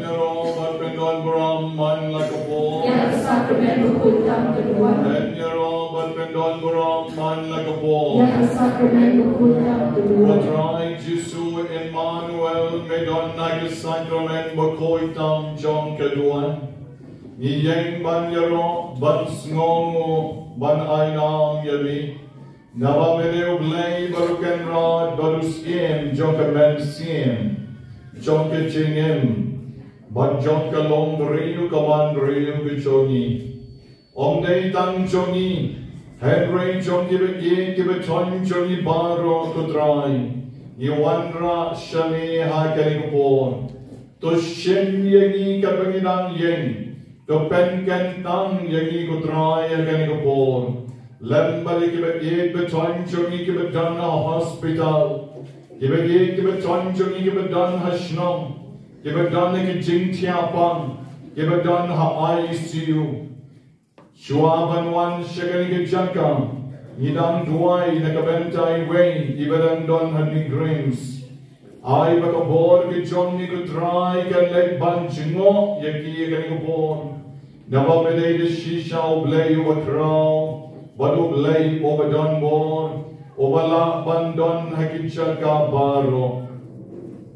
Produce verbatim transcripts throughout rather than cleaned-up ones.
Ïaroh bad pyndon burom man la ka por. Ïa ka sakramen bakhuid tam ka duwan. Ïaroh bad pyndon burom man la ka por. Ïa ka sakramen bakhuid tam ka duwan. Ko Trai Jisu Immanuel, me don ha ka sakramen bakhuid tam jong ka duwan. Ngi ïeng ban ïaroh ban sngewnguh ban ai nam ïa me. Naba me dei U Blei ba u kynrad bad u Syiem jong ka mynsiem, jong ka jingim bad jong ka longbriew ka wanriew ka jong ngi. Ym dei tang jong ngi, hynrei jong kiba ïeit kiba don jong ngi baroh, ko Trai, ngi wanrah sha me ha kane ka por. To shim ïa ngi kaba ngi dang ïeng. To pynkyntang ïa ngi, ko Trai, ha kane ka por. Lem bad ïa kiba ïeit ba don jong ngi kiba don ha hospital, kiba ïeit kiba don jong ngi kiba don ha shnong, kiba don ha ki jingthiah pang, kiba don ha I C U. Shuwa ban wan sha kane ka jaka, ngi dang duwai na ka bynta iwei iba dang don ha NEIGRIHMS. Ai ba ka bor ka jong me, ko Trai, kan leit ban jngoh ïa ki ha kane ka por. Naba me dei da shisha U Blei uba khraw bad U Blei uba don bor, uba lah ban don ha ki jaka baroh.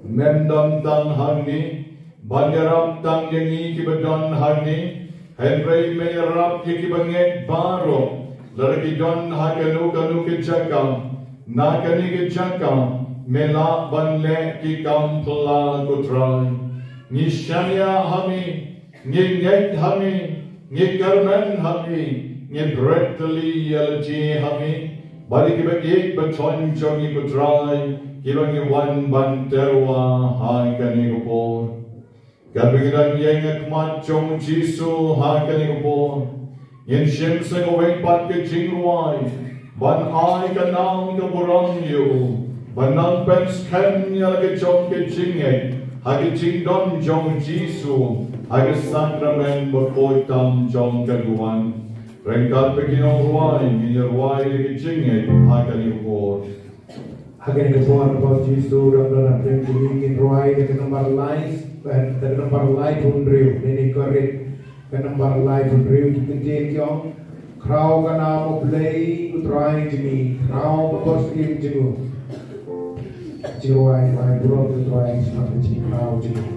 Mem don tang hangne ban ïarap tang ïa ngi kiba don hangne, hynrei me ïarap ïa kiba ngeit baroh, lada ki don ha kano kano ka jaka. Na kane ka jaka me lah ban leh ki kam phylla, ko Trai. Ngi shaniah ha me, ngi ngeit ha me, ngi kyrmen ha me, ngi bret tylli ïa lade ha me bad ïa kiba ïeit ba don jong ngi, ko Trai, kiba ngi wan ban tyrwa ha kane ka por. Katba ngi dang ïeng ha khmat jong U Jisu ha kane ka por, ngin shim sa kawei pat ka jingrwai ban ai ka nam ka burom ïa u, ban nang pynskhem ïa la ka jong ka jingngeit ha ka jingdon jong U Jisu ha ka sakramen bakhuid tam jong ka duwan. Ryngkat bad ki nongrwai ngin ïa rwai ïa ka jingngeit ha kane ka por. Ha kane ka por, ko Jisu, dang don ha pdeng jong ngi, ngin rwai da ka nambar lai, eh, da ka nambar laiphew hynriew, ne ne Korinth, ka nambar laiphew hynriew, ki kyntien ki ong: Khraw ka nam U Blei U Trai jong ngi, khraw ka bor syiem jong u. Jingrwai, rwai burom ïa U Trai shaphang ka jingkhraw jong ngi.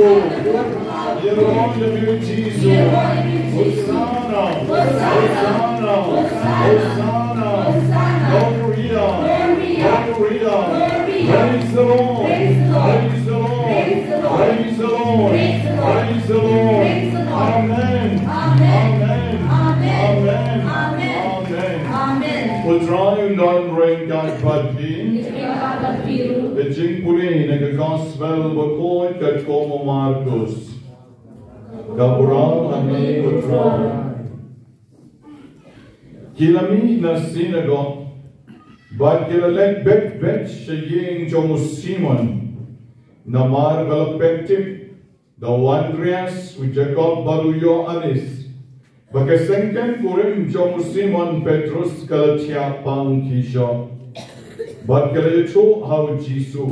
Ïaroh ïa me Jisu. Hosanna. Hosanna. Hosanna. Glory. Glory. Praise the Lord. Praise the Lord. Praise the Lord. Praise the Lord. Amen. Amen. Amen. Amen. Amen. Amen. U Trai un don ryngkat bad phi. Ka jingpule na ka Gospel bakhuid katkum u Markus. Ka burom ha me U Trai. Ki la mih na synagog bad ki la leit beit beit sha ïing jong u Simon. Namar ba la pyntip da u Andreas, u Jakob bad u Ïoannis ba ka syngkien kurim jong u Simon Petrus ka la thiah pang khie shoh. Bad ki la ïathuh ha u Jisu.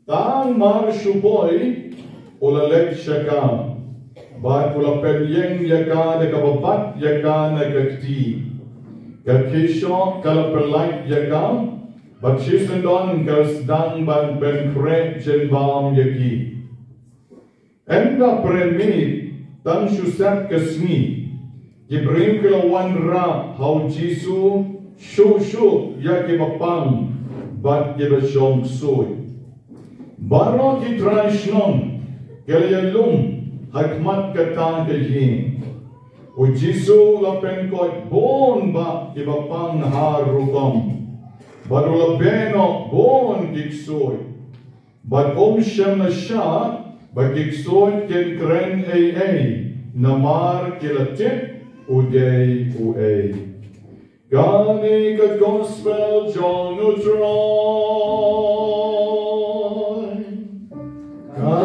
Tang mar shu poi u la leit sha ka bad u la pynïeng ïa ka da kaba bat ïa ka na ka kti. Ka khie shoh ka la pynlait ïa ka bad shisyndon ka la sdang ban pynkhreh jingbam ïa ki. Ynda pyrshah tang shu sep ka sngi, ki briew ki la wanrah ha u Jisu shuh shuh ïa kiba pang bad kiba shong ksuid. Baroh ki trai shnong ki la ïalum ha khmat kata ka ïing. U Jisu u la pynkoit bun bah kiba pang ha rukom bad u la beh noh bun ki ksuid. Bad um shym la shah ba ki ksuid kin kren ei ei namar ki la tip u dei uei. Kane ka Gospel jong U Trai. Ka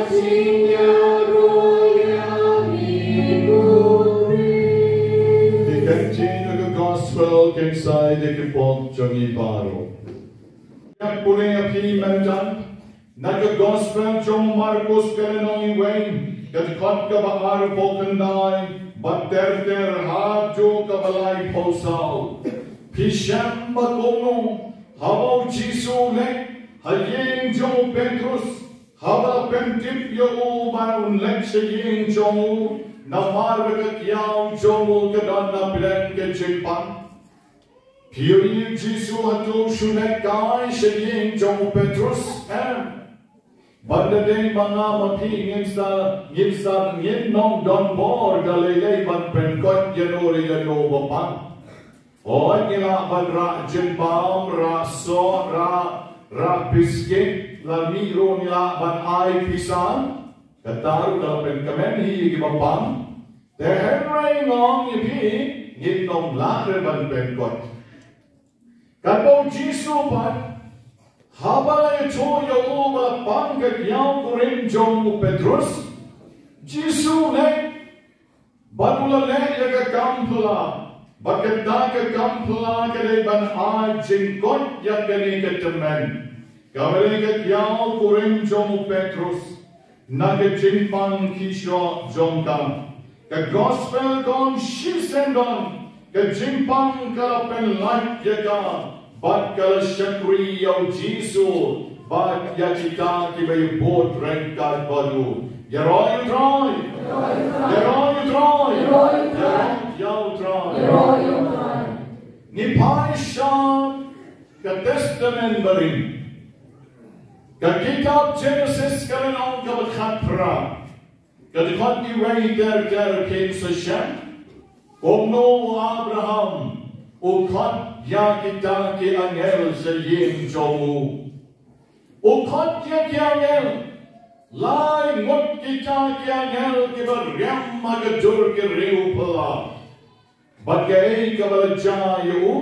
jingïaroh ïa ngi. Ki ktien ka Gospel kin sa ai da ki pop jong ngi baroh. Ïa pule ïa phi mynta na ka Gospel jong u Markus ka lynnong wei, ka dkhot kaba arphew khyndai bad ter ter haduh kaba laiphew saw. Phi shem ba kumno haba u Jisu u leit ha ïing jong u Petrus, haba la pyntip ïa u ba un leit sha ïing jong u, namar ba ka kiaw jong u ka don na pdeng ka jingpang. Phi ïohi u Jisu hato u shu leit kai sha ïing jong u Petrus? Em. Bad lada dei ma nga ma phi ngin sa, ngin sa, ngin ym don bor da lei lei ban pynkoit ïa no re ïa no ba pang. Hooid ngi lah ban rah jingbam, rah soh, rah, rah biskit, lane ruh ngi lah ban ai pisa. Kata ruh ka la pynkmen hi ïa kiba pang. Te hynrei nga ong ïa phi, ngin ym lah re ban pynkoit. Katba u Jisu pat, haba la ïathuh ïa u ba la pang ka kiaw kurim jong u Petrus, Jisu u leit bad u la leh ïa ka kam phylla, bad kata ka kam phylla ka dei ban ai jingkoit ïa kane ka tymmen. Kaba dei ka kiaw kurim jong u Petrus na ka jingpang khie shoh jong ka. Ka Gospel ka ong shisyndon ka jingpang ka la pynlait ïa ka bad ka la shakri ïa u Jisu bad ïa kita kiba ïabud ryngkat bad u. Ïaroh ïa u Trai. Ïaroh ïa u Trai. Ïaroh ïa u Trai. Ngi phai sha ka Testament Barim. Ka kitab Genesis ka lynnong kaba khatphra, ka dkhot wei ter ter phin sa shem kumno u Abraham u khot ïa kita ki angel sha ïing jong u. U khot ïa ki angel, lai ngut kita ki angel kiba riam ha ka dur ki riew phylla. Bad kaei kaba la jia ïa u?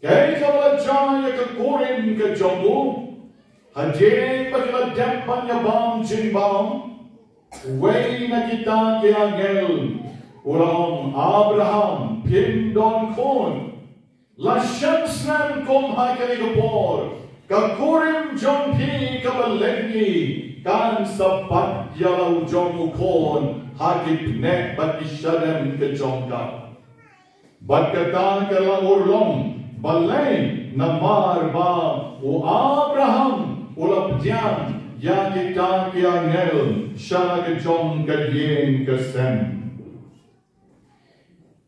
Kaei kaba la jia ïa ka kurim ka jong u? Hadien ba ki la dep ban ïabam jingbam, uwei na kita ki angel u la ong, Abraham, phim don khun. La shem snem kum ha kane ka por, ka kurim jong phi kaba lynti kan sa bat ïa la u jong u khun ha ki bneng bad ki shadem ka jong ka. Bad kata ka la urlong balei? Namar ba u Abraham u la pdiang ïa kita ki angel sha la ka jong ka ïing ka sem.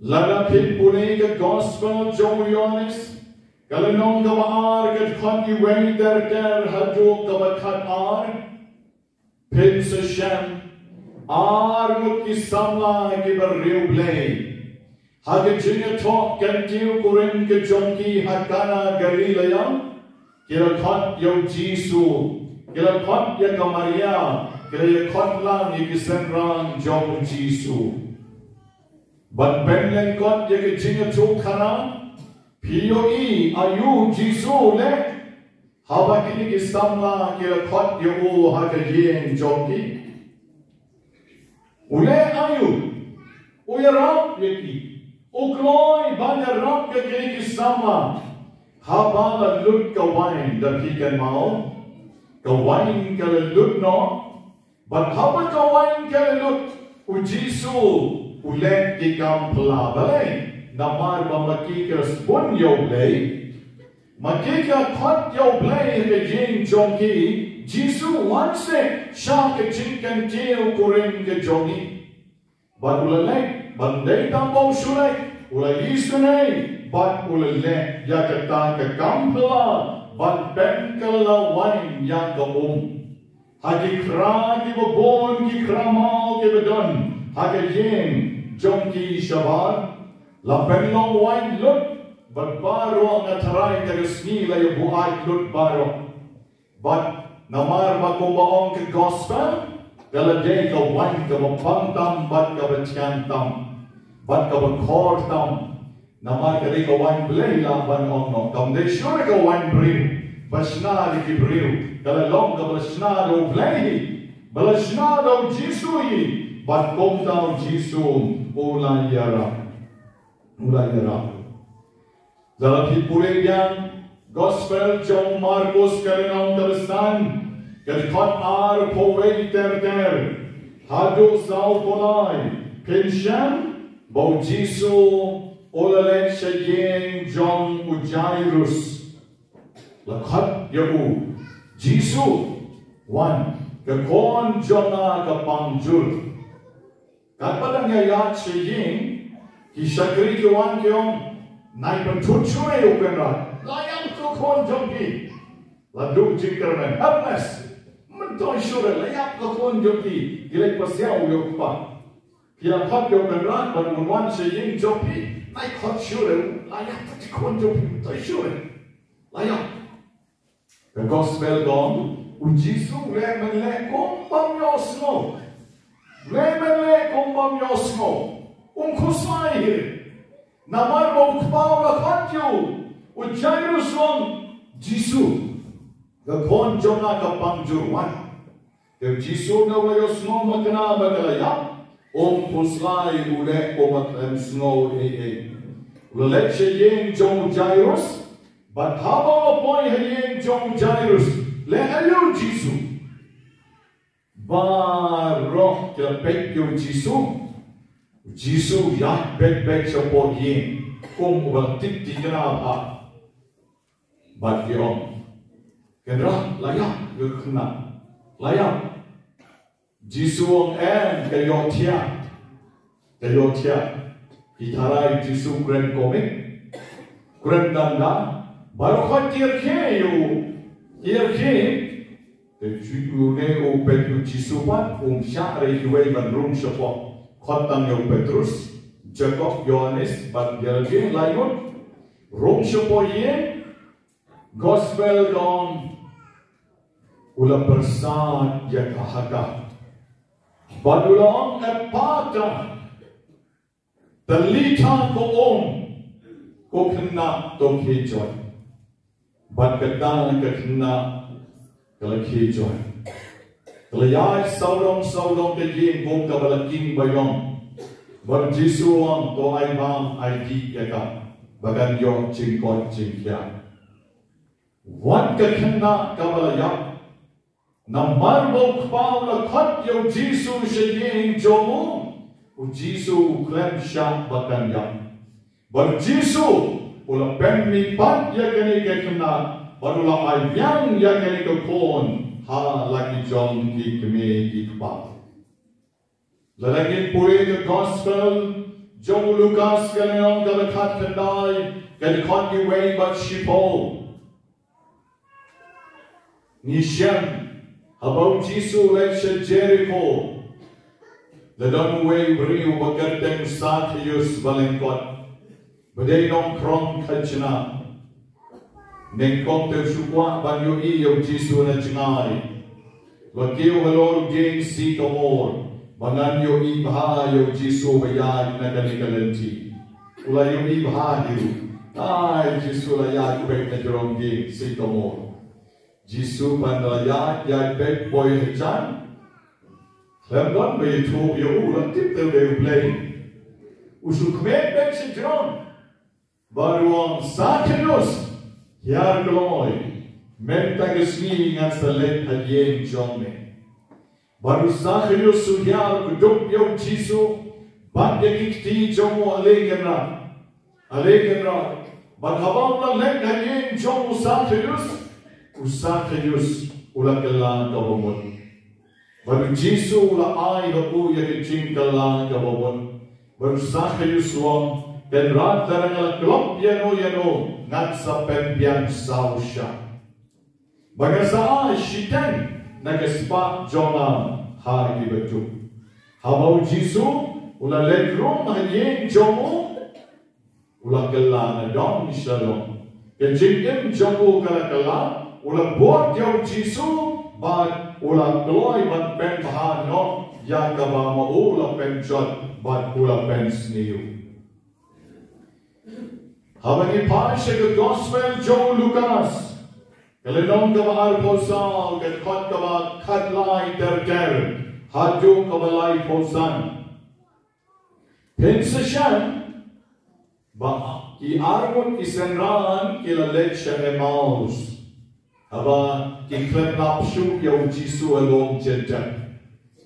Lada phi pule ka gospel jong u Ïoannis, ka lynnong kaba ar, ka dkhot kaba wei ter ter haduh kaba khat ar, phin sa shem ar ngut ki samla kiba riewblei ha ka jingïathoh kyntiew kurim ka jong ki ha Kana Galilea, ki la khot ïa u Jisu, ki la khot ïa ka Maria, ki la ïakhot lang ïa ki synran jong u Jisu. Ban pynlyngkot ïa ka jingïathuhkhana, phi ïohi aïu u Jisu u leh haba kine ki samla ki la khot ïa u ha ka ïing jong ki? U leh aïu? U ïarap ïa ki. U kloi ban ïarap ïa kine ki samla. Haba la lut ka wain, da phi kynmaw, ka wain ka la lut noh. Bad haba ka wain ka la lut, u Jisu u leh ki kam phylla. Balei? Namar ba ma ki ki la sbun ïa U Blei. Ma ki ki la khot ïa U Blei ha ka ïing jong ki. Jisu, wan seh sha ka jingkyntiew kurim ka jong ngi. Bad u la leit, ban dei tang ba u shu leit, u la isynei bad u la leh ïa kata ka kam phylla ban pynkylla wain ïa ka um. Ha ki khra kiba bun, ki khra maw kiba don ha ka ïing jong ki shabar, la pynlong wain lut bad baroh, nga tharai ka sngi la ïa buaid lut baroh. Bad namar ba kumba ong ka gospel, ka la dei ka wain kaba pang tam bad kaba thiang tam bad kaba khor tam. Namar ka dei ka wain Blei, lah ban ong noh. Kam dei shuh ka wain briew ba shna da ki briew. Ka la long kaba la shna da U Blei hi, ba la shna da u Jisu hi. Bad kumta u Jisu u la ïarap. U la ïarap. Lada phi pule biang gospel jong u Markus, ka lynnong kaba san, ka dkhot arphew wei ter ter haduh sawphew lai, phin shem ba u Jisu u la leit sha ïing jong u Jairus. La khot ïa u, Jisu, wan, ka khun jong nga ka pang jur. Katba dang ïaid sha ïing, ki shakri ki wan ki ong, nai pynthut shuh re, u Kynrad, la ïap ka khun jong phi. La duh jingkyrmen, helpless. Myntoi shuh re, la ïap ka khun jong phi. Ki leit pasiaw ïa u kpa. Ki la khot ïa u Kynrad ban un wan sha ïing jong phi, nai khot shuh re, la ïap ka khun jong phi, myntoi shuh re. La ïap. Ka gospel ka ong, u Jisu u leh mynleh kum bym ïohsngew. U leh mynleh kum bym ïohsngew. Um khuslai hi. Namar ba u kpa u la khot ïa u. U Jairus u ong, Jisu, ka khun jong nga ka pang jur, wan. Te u Jisu haba u la ïohsngew makna ba ka la ïap, um khuslai, u leh kumba khlem sngew ei ei. U la leit sha ïing jong u Jairus, bad haba u la poi ha ïing jong u Jairus, leh aïu u Jisu? Baroh ki la peit ïa u Jisu. U Jisu u ïaid beit beit shapoh ïing, kum uba la tip thikna bha. Bad ki ong, Kynrad, la ïap ka khynnah. La ïap. Jisu u ong, em, ka ïohthiah. Ka ïohthiah. Ki tharai Jisu u kren komik, u kren dang dang. Baroh khoit ki rkhie ïa u. Ki rkhie. Te u ne u peit ïa u Jisu pat, um shah re ïa kiwei ban rung shapoh. Khot tang ïa u Petrus, Jakob, Ïoannis bad ïa lade lai ngut. Rung shapoh ïing. Gospel ka ong, u la pyrsad ïa ka ha ka. Bad u la ong, Ephphatha, Talitha koum, ko khynnah, to khie jot. Bad kata ka khynnah ka la khie jot. Ka la ïaid sawdong sawdong ka ïing kum kaba la king baïong. Bad u Jisu u ong, to ai bam, ai dih ïa ka, ba kan ïoh jingkoit jingkhiah. Wat ka khynnah kaba la ïap. Namar ba u kpa u la khot ïa u Jisu sha ïing jong u, u Jisu u khlem shah ba kan ïap. Bad u Jisu u la pynmih pat ïa kane ka khynnah, bad u la ai biang ïa kane ka khun ha la ki jong ki kmie ki kpa. Lada ngin pule ka gospel jong u Lukas ka lynnong kaba khatkhyndai, ka dkhot kawei bad shiphew, ngi shem haba u Jisu u leit sha Jeriko, la don uwei u briew ba kyrteng Sakhius ba lyngkot, ba dei nongkhrong khajna. Nyngkong te u shu kwah ban ïohi ïa u Jisu na jngai. La kiew halor u dieng sikamor ba ngan ïohi bha ïa u Jisu ba ïaid na kane ka lynti. U la ïohi bha hi ruh. Ai, u Jisu la ïaid beit na jrong dieng sikamor. Jisu pat la ïaid, ïaid beit poi hajan. Khlem don ba ïathuh ïa u, la tip te u dei U Blei. U shu khmih beit sha jrong bad u ong, Sakhius, hiar kloi, mynta ka sngi ngan sa leit ha ïing jong me. Bad u Sakhius u hiar kdup ïa u Jisu bad ïa ki kti jong u, ale Kynrad, ale Kynrad. Bad haba u la leit ha ïing jong u Sakhius, u Sakhius u la kylla kaba mut. Bad u Jisu u la ai ha u ïa ka jingkylla kaba mut. Bad u Sakhius u ong, Kynrad, lada nga la klop ïano ïano, ngan sa pynbiang saw shah. Bad ngan sa ai shiteng na ka spah jong nga ha ki baduk. Haba u Jisu u la leit rung ha ïing jong u, u la kylla nadong shadong. Ka jingim jong u ka la kylla, u la bud ïa u Jisu, bad u la kloi ban pynbha noh ïa kaba ma u la pynjot bad u la pynsniew. Haba ngi phai sha ka gospel jong u Lukas, ka lynnong kaba arphew saw, ka dkhot kaba khatlai ter ter haduh kaba laiphew san. Phin sa shem ba ki arngut ki synran ki la leit sha Emmaus. Haba ki khlem lap shuh ïa u Jisu ha lum jynjar,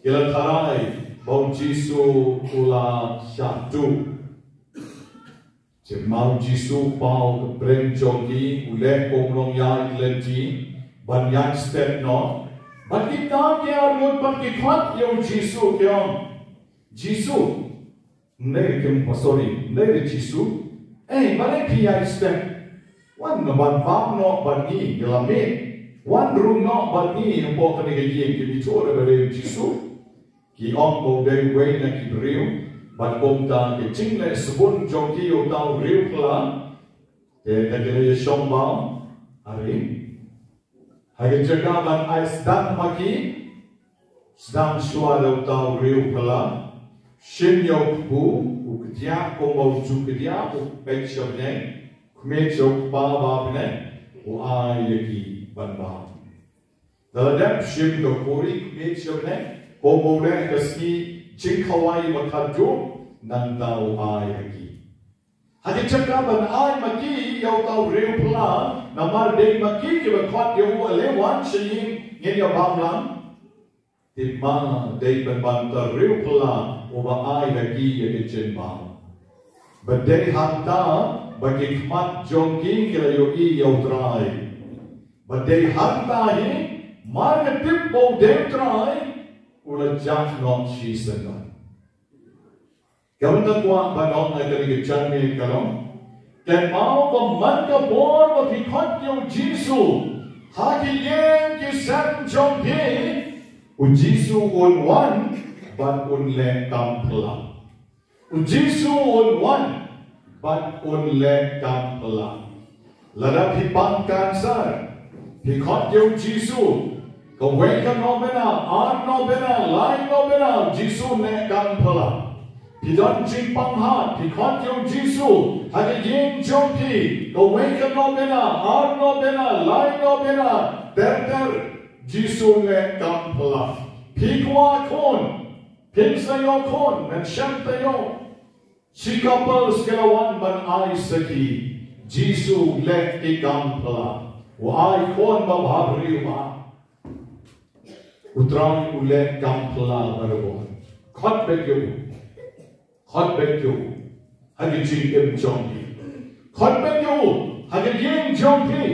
ki la tharai ba u Jisu u la shah tuh. Te ma u Jisu u paw ka pdeng jong ki, u leh kum u nongïaid lynti ban ïaid step noh. Bad kita ki arngut pat ki khot ïa u Jisu, ki ong, Jisu, ym dei re Kim, sorry, ym dei re Jisu. Ei, balei phi ïaid step? Wan ban bam noh bad ngi, ngi la mih. Wan rung noh bad ngi hapoh kane ka ïing. Kim ithuh re ba dei u Jisu. Ki ong ba u dei uwei na ki briew, bad kumta ka jingleh sbun jong ki ïa uta u riewphylla, te da ki la ïashong bam ha ri. Ha ka jaka ban ai sdang ma ki, sdang shuwa da uta u riewphylla, shim ïa u kpu, u kdiah, kumba u ju kdiah, u peit sha bneng, khmih sha u kpa ba ha bneng, u ai ïa ki ban bam. Da la dep shim ka khuri, khmih sha bneng, kumba u leh ka sngi jingkhawai ba khatduh, nangta u ai ha ki. Ha ka jaka ban ai ma ki ïa uta u riewphylla, namar dei ma ki kiba khot ïa u, ale wan sha ïing, ngin ïa bam lang. Te ma dei pynban uta u riewphylla uba ai ha ki ïa ka jingbam. Bad dei hangta ba ki khmat jong ki ki la ïohi ïa u Trai. Bad dei hangta hi, mar ka tip ba u dei u Trai, u la jah noh shisyndon. Kaba nga kwah ban ong ha kane ka janmiet ka long, kynmaw ba man ka por ba phi khot ïa u Jisu ha ki ïing ki sem jong phi, u Jisu un wan bad un leh kam phylla. U Jisu un wan bad un leh kam phylla. Lada phi pang cancer, phi khot ïa u Jisu, kawei ka nobena, ar nobena, lai nobena, u Jisu un leh kam phylla. Phi don jingpang hat, phi khot ïa u Jisu ha ka ïing jong phi, kawei ka nobena, ar nobena, lai nobena, ter ter, u Jisu un leh kam phylla. Phi kwah khun, phin sa ïoh khun, men shem taïew. Shi couples ki la wan ban ai sakhi, u Jisu u leh ki kam phylla. U ai khun ba bhabriew bha. U Trai u leh kam phylla barabor. Khot beit ïa u. Khot beit ïa u ha ka jingim jong phi. Khot beit ïa u ha ka ïing jong phi.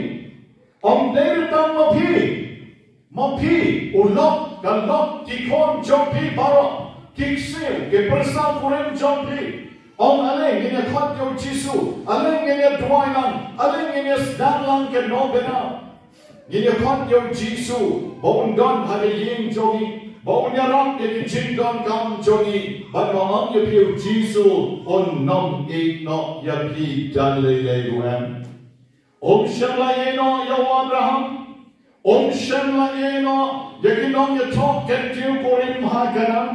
Ym dei re tang ma phi. Ma phi, u lok, ka lok, ki khun jong phi baroh, ki ksiew, ki pyrsa kurim jong phi. Ong ale ngin ïa khot ïa u Jisu, ale ngin ïa duwai lang, ale ngin ïa sdang lang ka nongpynïaid. Ngin ïa khot ïa u Jisu, ba un don ha ka ïing jong ngi, ba un ïarap ïa ki jingdonkam jong ngi, bad nga ong ïa phi u Jisu, un ym ïehnoh ïa phi da lei lei ruh em. Um shym la ïehnoh ïa u Abraham. Um shym la ïehnoh ïa ki nongïathoh kyntiew kurim ha Kanaan.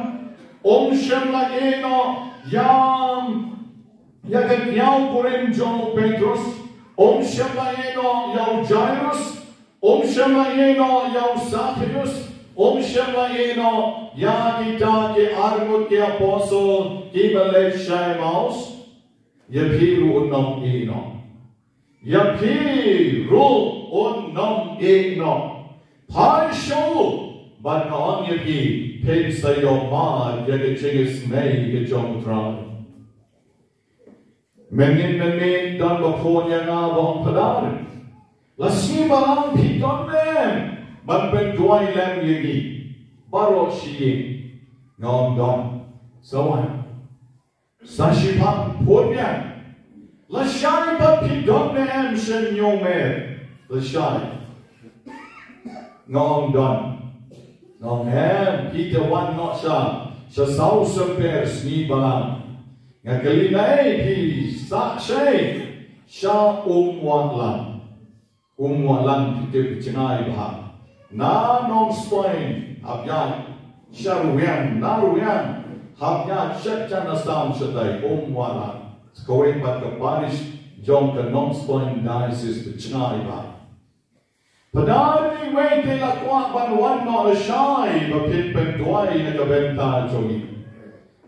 Um shym la ïehnoh ïa, ïa ka kyiaw kurim jong u Petrus. Um shym la ïehnoh ïa u Jairus. Um shym la ïehnoh ïa u Sakeus. Um shym la ïehnoh ïa kita ki arngut ki apostol kiba leit sha Emmaus. Ïa phi ruh un ym ïehnoh. Ïa phi ruh un ym ïehnoh. Phai shuh, bad nga ong ïa phi, phin sa ïoh mad ïa ka jingisynei ka jong U Trai. Mynnin mynnin don ba phone ïa nga ba ong Phadar, la sngi balang phi don ne em ban pynduwai lem ïa ngi baroh shi ïing? Nga ong don. Sa wan. Sa shipang phone biang. Lashai pat phi don ne em sha Hynñiewmer? Lashai. Nga ong don. Nga ong em, phi te wan noh sha, sha Sawsyrper sngi balang. Nga kylli, naei phi sah shaei? Sha Umwahlang. Umwahlang, phi tip ka jngai bha. Na Nongstoiñ hap ïaid sha Rwiang, na Rwiang hap ïaid sha jan Assam shatai, Umwahlang. Kawei pat ka parish jong ka Nongstoiñ diocese, ka jngai bha. Phadar, iwei te la kwah ban wan noh lashai ba phin pynduwai na ka bynta jong ngi.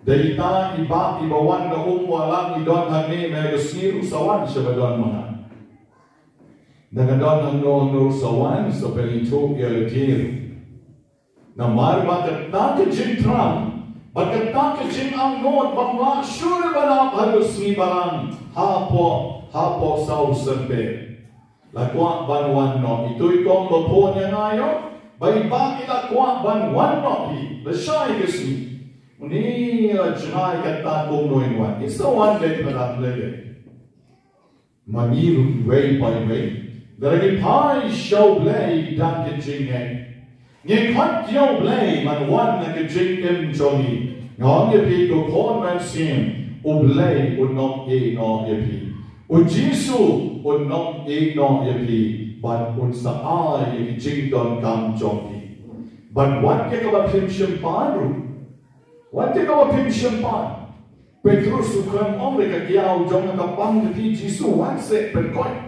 Dei ita i bah iba wan na Umwahlang i don hangne, mynta ka sngi ruh sa wan sha ba don ma nga. Nga don hangno hangno sa wan sa pynithuh ïa lade ruh. Namar ba kata ka jingthrang bad kata ka jingangnud bym lah shuh ban ap ha ka sngi balang hapoh, hapoh Sawsyrper. La kwah ban wan noh, itu i kong ba phone ïa nga ïoh ba i bah i la kwah ban wan noh hi lashai ka sngi. Une la jngai kata kumno in wan, i sa wan dei Phadar lei lei. Ma ngi ruh iwei pa iwei, lada ngi phai sha U Blei da ka jingngeit, ngi khot ïa U Blei ban wan na ka jingim jong ngi, nga ong ïa phi ko khun mynsiem, U Blei un ym ïehnoh ïa phi. U Jisu un ym ïehnoh ïa phi bad un sa ai ïa ki jingdonkam jong phi. Bad wat ïa kaba phim shym pan ruh. Wat ïa kaba phim shym pan. Petrus u khlem ong re ka kyiaw jong nga ka pang, ka phi Jisu, wan seh pynkoit.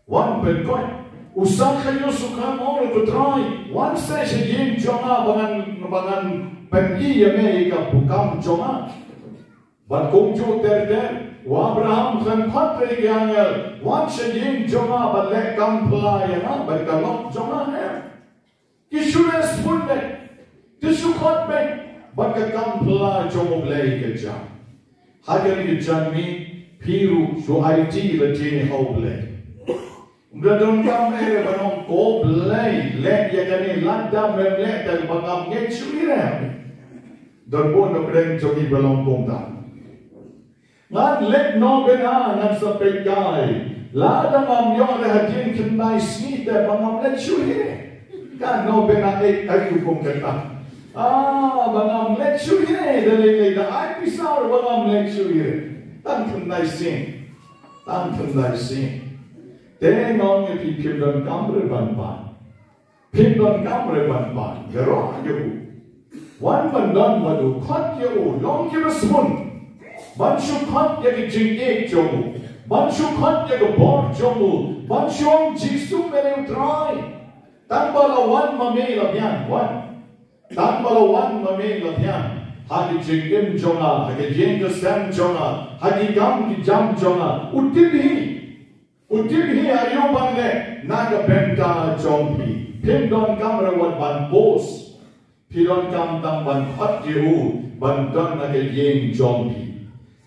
Wan pynkoit. U Sakhaïus u khlem ong re, ko Trai, wan seh sha ïing jong nga ba ngan, ba ngan pyni ïa me ïa ka kam jong nga. Bad kumjuh ter ter, u Abraham khlem khot re ïa ki angel, wan sha ïing jong nga ban leh kam phylla ïa nga bad ka lok jong nga, em. Ki shu respond beit, ki shu khot beit, bad ka kam phylla jong U Blei ka jia. Ha kane ka janmiet phi ruh shu aiti lade ha U Blei. Ym da donkam eh ban ong ko Blei leh ïa kane, lada mem leh te ba ngam ngeit shuh ïa re. Don bun na pdeng jong ngi ba long kumta. Ngan leit noh bynta, ngan sa peit kai. Lada ngam ïoh re hadien khyndai sngi te ba ngam leit shuh hi. Kan noh bynta, eh, ai u kong kata. Ah, ba ngam leit shuh hi, da lei lei da ai pisa ruh ba ngam leit shuh hi. Tang khyndai sngi. Tang khyndai sngi. Te nga ong ïa phi, phim donkam re ban pan. Phim donkam re ban pan, baroh ïa u. Wan ban don bad u, khot ïa u, long kiba sbun. Ban shu khot ïa ka jingïeit jong u. Ban shu khot ïa ka bor jong u. Ban shu ong Jisu me dei U Trai. Tang ba la wan ma me la biang, wan. Tang ba la wan ma me la biang. Ha ka jingim jong nga, ha ka ïing ka sem jong nga, ha ki kam ki jam jong nga. U tip hi. U tip hi aïu ban leh na ka bynta jong phi. Phim donkam re wat ban boast. Phi donkam tang ban khot ïa u ban don na ka ïing jong phi.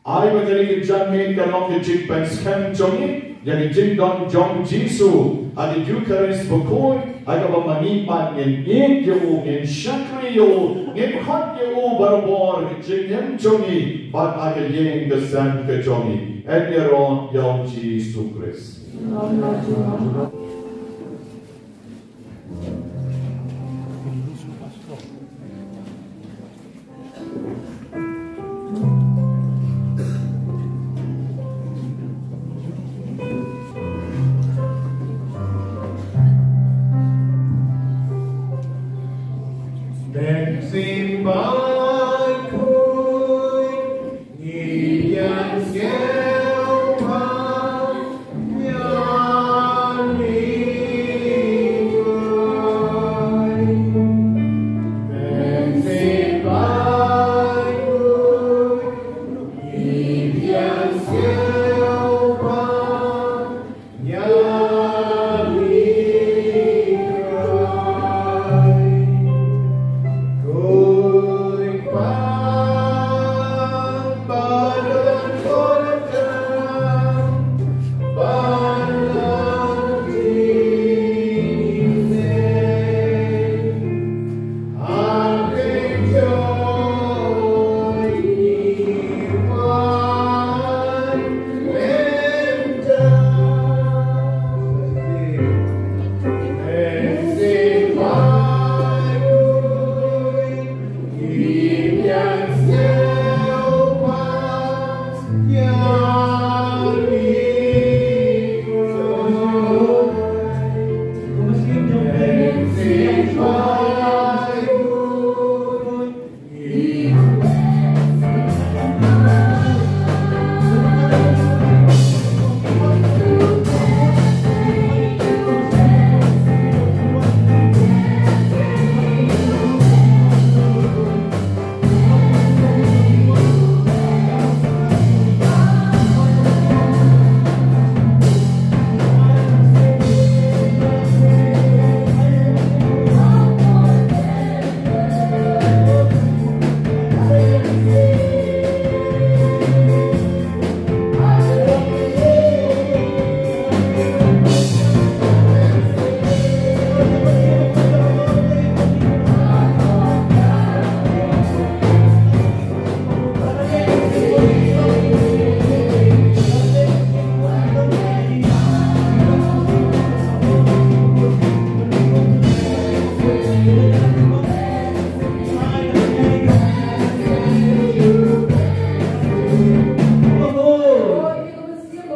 Ai ba kane ka janmiet kan long ka jingpynskhem jong ngi ïa ka jingdon jong U Jisu Ha ka Eucharist bakhuid, ha kaba ma ngi pat ngin ïeit ïa u, ngin shakri ïa u, ngin khot ïa u barabor ha ka jingim jong ngi, bad ha ka ïing ka sem ka jong ngi. Yn ïaroh ïa u Jisu Khrist.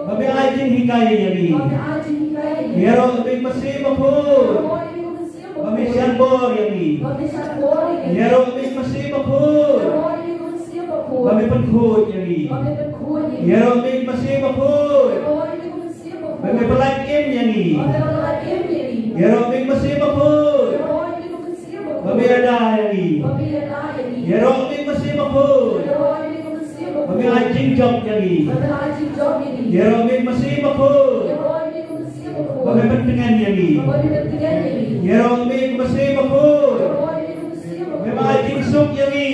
Ba me ai jinghikai ïa ngi. Ïaroh ïa me Mynsiem Bakhuid. Ba me shah bor ïa ngi. Ïaroh ïa me Mynsiem Bakhuid. Ba me pynkhuid ïa ngi. Ïaroh ïa me Mynsiem Bakhuid. Ba me pyllait im ïa ngi. Ïaroh ïa me Mynsiem Bakhuid. Ba me ïada ïa ngi. Ïaroh ïa me Mynsiem Bakhuid. Ba me ai jingjop ïa ngi. Ïaroh ïa me Mynsiem Bakhuid. Ba me pyntngen ïa ngi. Ïaroh ïa me Mynsiem Bakhuid. Ba me ai jingsuk ïa ngi.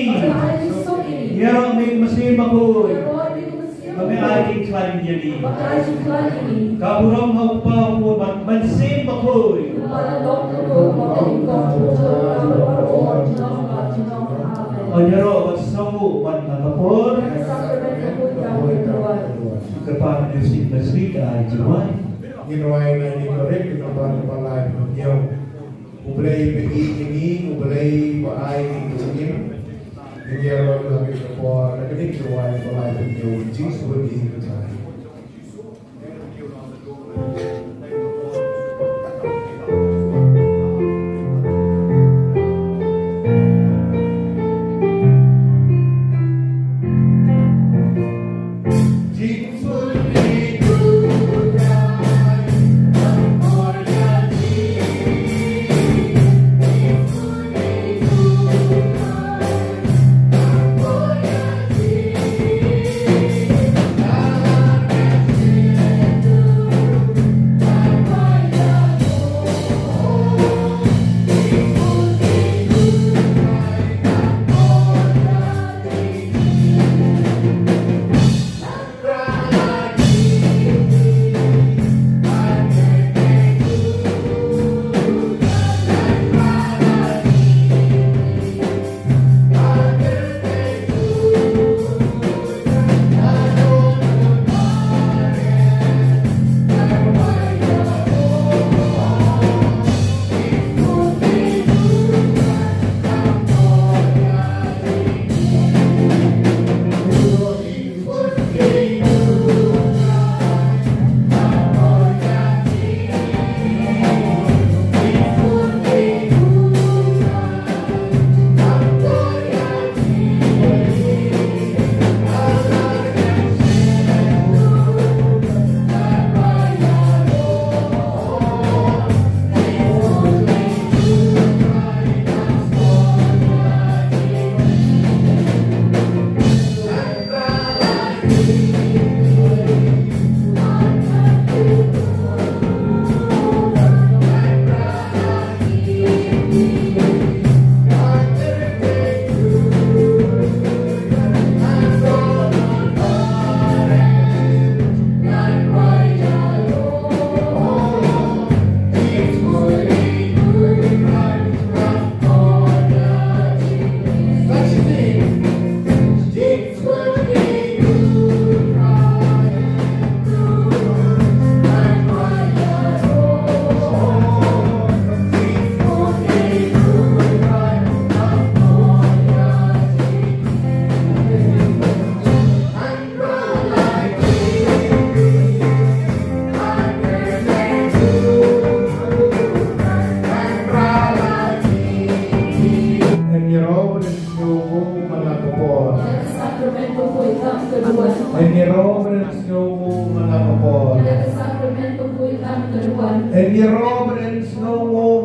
Ïaroh ïa me Mynsiem Bakhuid. Ba me ai jingkhlaiñ ïa ngi. Ka burom ha u Kpa, u Khun bad u Mynsiem Bakhuid. Ïaroh bad sngewbha bad ka por. Ka Kpa Mynsiem Bakhuid ka ai jingduwai. Ngin duwai na ngi korek ka por ka lai pynïew. U Blei ba ïeit ïa ngi, U Blei ba ai ïa ngi ka jingim. Ngin ïaroh ïa ka por na ka dei ka duwai ka lai pynïew. Jisu ba ïeit ka jai.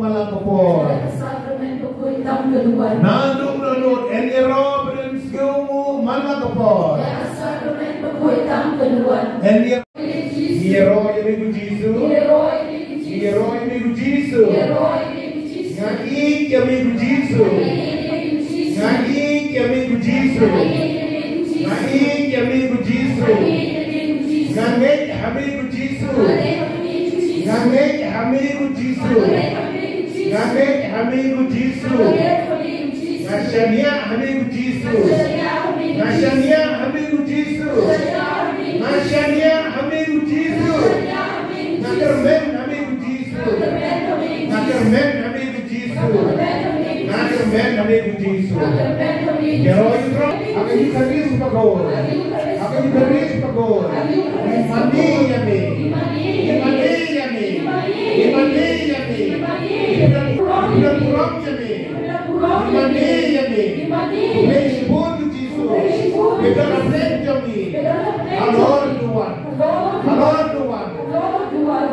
man la ka por. Naduh naduh, yn ïaroh ba don sngewnguh man la ka por. Yn ïaroh, ïaroh ïa me ko Jisu. Ïaroh ïa me ko Jisu. Nga ïeit ïa me ko Jisu. Nga ïeit ïa me ko Jisu. Nga ïeit ïa me ko Jisu. Nga ngeit ha me ko Jisu. Nga ngeit ha me ko Jisu. Nga ngeit ha me ko Jisu. Nga shaniah ha me ko Jisu. Nga shaniah ha me ko Jisu. Nga shaniah ha me ko Jisu. Nga kyrmen ha me ko Jisu. Nga kyrmen ha me ko Jisu. Nga kyrmen ha me ko Jisu. Ïaroh ïa u Trai ha ka Eukharist bakhuid. Ha ka Eukharist bakhuid. Ngi mane ïa me. Ngi mane ïa me. Ngi mane ïa me. Ngi don, ngi don burom ïa me. Ngi mane ïa me. Khublei shibun ko Jisu. Ngi don ha pdeng jong me. Halor u duwan. Halor u duwan.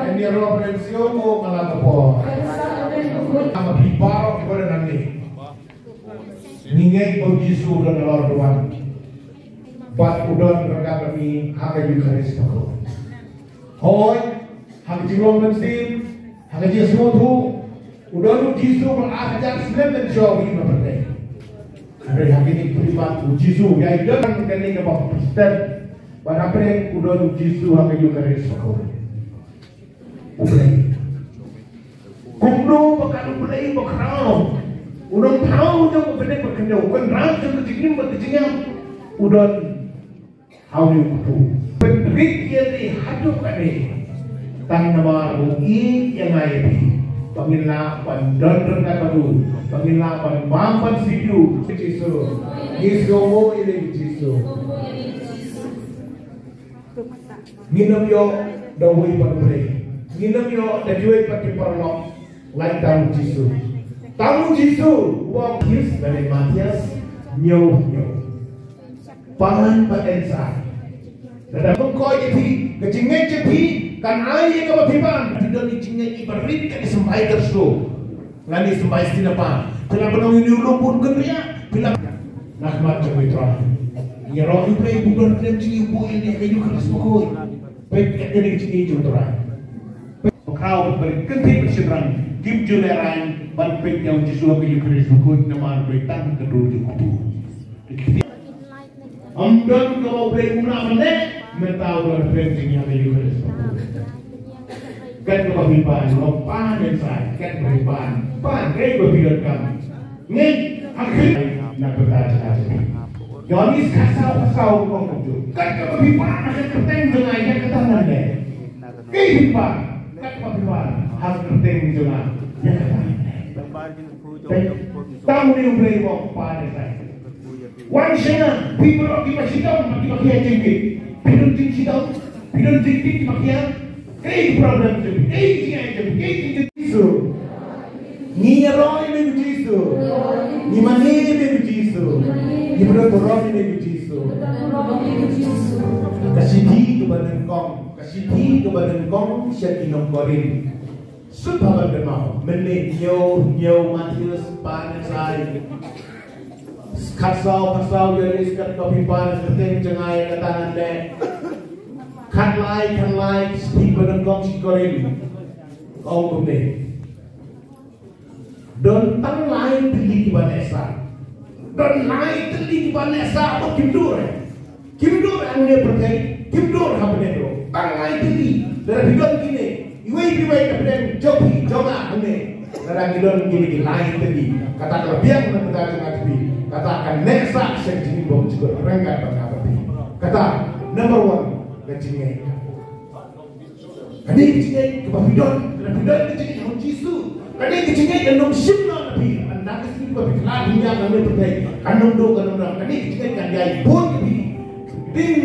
Yn ïaroh ba don sngewnguh man la ka por. Ïa phi baroh kiba don hangne. Ngi ngeit ba u Jisu u don halor u duwan. Bad u don ryngkat bad ngi ha ka Eukharist bakhuid. Hooid, ha ka jinglong mynsiem, ha ka jingsngewthuh, u don u Jisu ba ar hajar snem mynshuwa u im ha pyrthei. Hynrei ha kine ki taïew pat u Jisu u ïai don ha kane ka baptism. Bad hapdeng u don u Jisu ha ka Eukharist bakhuid. U Blei. Kumno ba kat u Blei ba khraw, u Nongthaw jong u bneng bad khyndew, u Kynrad jong ka jingim bad ka jingïap, u don ha une u kpu. Pynrit ïa lade haduh katne. Tang namar u ïeit ïa nga ïa phi, ba ngin lah ban don ryngkat bad u, ba ngin lah ban bam ban siew ïa u. Jisu. Ngi sngewnguh ïa lade Jisu. Ngin ym ïoh da uwei pat u Blei. Ngin ym ïoh da kiwei pat ki paralok. Lait tang u Jisu. Tang u Jisu. Uba Mathaios, lane Mathaios, hynñiew hynñiew. Pan bad ensa. Lada pynkoit ïa phi, ka jingngeit jong phi kan ai ïa kaba phi pan. Phi don ïa ka jingngeit iba rit, ka jingïasymbai ka shu. Lane symbai shisha pa. Phi la pynlong ïa une u lum bun kynriah. Phi la. Na khmat jong U Trai. Ïaroh ïa U Blei, bun don khlem jingïohi ïa ka Eukharist bakhuid. Peit ïa kane ka jingïeit jong U Trai. Peit ba khraw ba kynthei bad shynrang kim ju lehraiñ ban peit ïa U Jisu ha ka Eukharist bakhuid namar ba dei tang ka dur jong U. Ym don kaba U Blei um lah ban leh, mynta u la pynjynjar ïa U Khrist. Kat kaba phi pan, u la pan inside, kat kaba phi pan, pan, kaei kaba phi donkam. Ngeit ha Khrist na ka bynta jong nga. Ïoannis khatsaw, khatsaw u ong kumjuh. Kat kaba phi pan ha ka kyrteng jong nga, ïa kata ngan leh. Kaei phi pan, kat kaba phi pan ha ka kyrteng jong nga, ïa kata ngan leh. Tang une U Blei u ong pan inside. Wan shane, phi baroh kiba shitom, kiba khia jingkit. Phi don jingshitom, phi don jingkit kiba khia. Kaei ka problem jong phi, kaei ka jingai jong phi, kaei ka jingkit. So, ngi ïaroh ïa me ko Jisu. Ngi mane ïa me ko Jisu. Ngi pyndonkam ïa me ko Jisu. Ka shithi kaba nyngkong, ka shithi kaba nyngkong sha ki nong Korinth. Sut haba kynmaw, mynne hynñiew, hynñiew Mathaios, pan, Esai. Khatsaw, khatsaw, Ïoannis, kat kaba phi pan ha ka kyrteng jong nga, ïa kata ngan leh. Khatlai, khatlai, shithi ba nyngkong sha ki Korinth. Ka ong kumne. Don tang lai tylli kiba neh sah. Don lai tylli kiba neh sah, ba kim dur. Kim dur hangne pyrthei, kim dur ha bneng ruh. Tang lai tylli. Lada phi don kine, iwei pa iwei na pdeng jong phi, jong nga hangne. Lada ngi don kine ki lai tylli. Kata ka la biang na ka bynta jong nga, phi. Kata kan neh sah sha ka jingim ba suk ryngkat bad nga bad phi. Kata number one, ka jingngeit. Kane ka jingngeit kaba phi don, kane phi don ka jingngeit ha u Jisu. Kane ka jingngeit kan ym shim noh na phi. Hynda ka sngi ba phi khlad phi ïaid na pyrthei, kan ym duh, kan ym rah. Kane ka jingngeit kan ïai bud ïa phi. Ding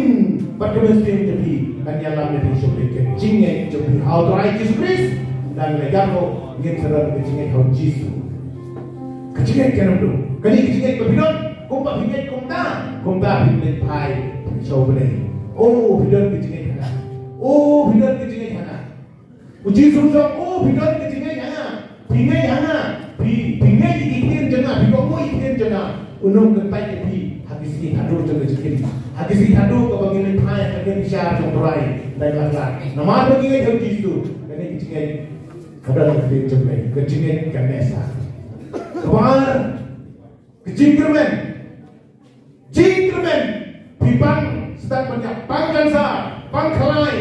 bad ka mynsiem jong phi kan ïalam ïa phi sha u Blei. Ka jingngeit jong phi ha u Trai Jisu Khrist. Hynda la ïap ruh ngin sa don ka jingngeit ha u Jisu. Ka jingngeit kan ym duh. Kane ka jingngeit ba phi don, kumba phi ngeit kumta, kumta phi ngeit phai sha u Blei. O, phi don ka jingngeit ha nga. O, phi don ka jingngeit ha nga. U Jisu u ong, o, phi don ka jingngeit ha nga. Phi ngeit ha nga, phi, phi ngeit ïa ki ktien jong nga, phi kohnguh ïa ki ktien jong nga. Un ym kyntait ïa phi ha ki sngi haduh jong ka jingim, ha ki sngi haduh kaba ngin ïa phai ha ka bishar jong U Trai. Dei la ka, namar ba ngi ngeit ha U Jisu. Kane ka jingngeit ka don ha ka ktien jong U Blei, ka jingngeit ka neh sah. Kaba ar, ka jingkyrmen. Jingkyrmen. Phi pang stad ban ïap, pang kansar, pang khlai,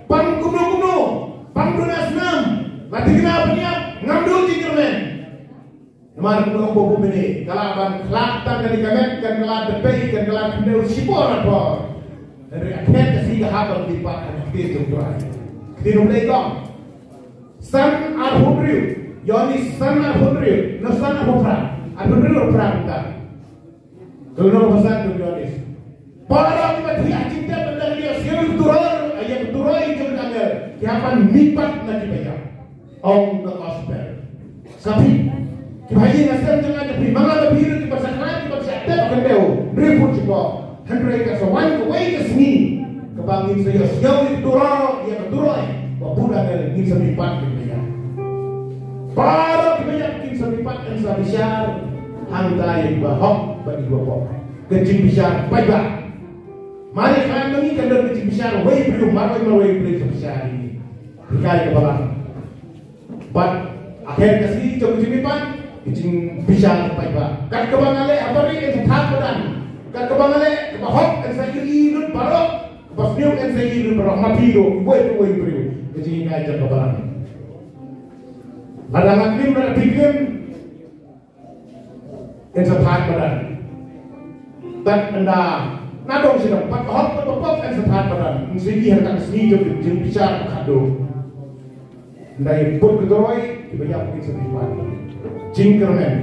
pang kumno kumno, pang duna snam, la thikna ban ïap, ngam duh jingkyrmen. Namar kumno kumno kumne, ka lah ban khlad tang kane ka met, kan khlad da pei, kan khlad da pei shipor na por. Hynrei ka khet ka sngi ka hap ban kyrpad ha ka ktien jong U Trai. Ktien U Blei ka ong, san arphew hynriew, Ïoannis san arphew hynriew, na san arphew phra, arphew hynriew arphew phra kumta. Ka lynnong ba san jong u Ïoannis. Para kiba thiah jingtep ynda ki ïohsngew ïa ka turor, ïa ka turoi jong ka angel, ki hap ban mihpat na kiba ïap. Ong ka gospel. Sa phi, kiba ha ïing ha sem jong nga jong phi, ma nga ma phi ruh kiba sa khlaiñ, kiba sa tep ha ka khyndew, hynriew phut shipor. Hynrei ka sa wan kawei ka sngi kaba ngin sa ïohsngew ïa ka turor, ïa ka turoi, ba bun angel ngin sa mihpat na kiba ïap. Baroh kiba ïap kin sa mihpat, yn sa bishar hangta ïa kiba hok bad ïa kiba pop. Ka jingbishar paidbah. Mar ïa khlaiñ ma ngi kan don ka jingbishar uwei u briew, marwei marwei u briew sa bishar ïa ngi. Hikai ka balang. Bad ha ka kher ka sngi jong ka jingmihpat, ka jingbishar paidbah. Kat kaba nga leh ha barieh yn sa thad madan. Kat kaba nga leh kaba hok yn sa ïohi lut baroh. Kaba sniew yn sa ïohi lut baroh, ma phi ruh, uwei pa uwei u briew. Ka jinghikai jong ka balang. Lada nga klim, lada phi klim, yn sa thad madan. Bad ynda na dong sha dong, bad ka hok bad ka pop yn sa thad madan. Yn sa ïohi ha ka sngi jong ka jingbishar kaba khadduh. Ynda ïa put ka turoi, kiba ïap kin sa mihpat. Jingkyrmen.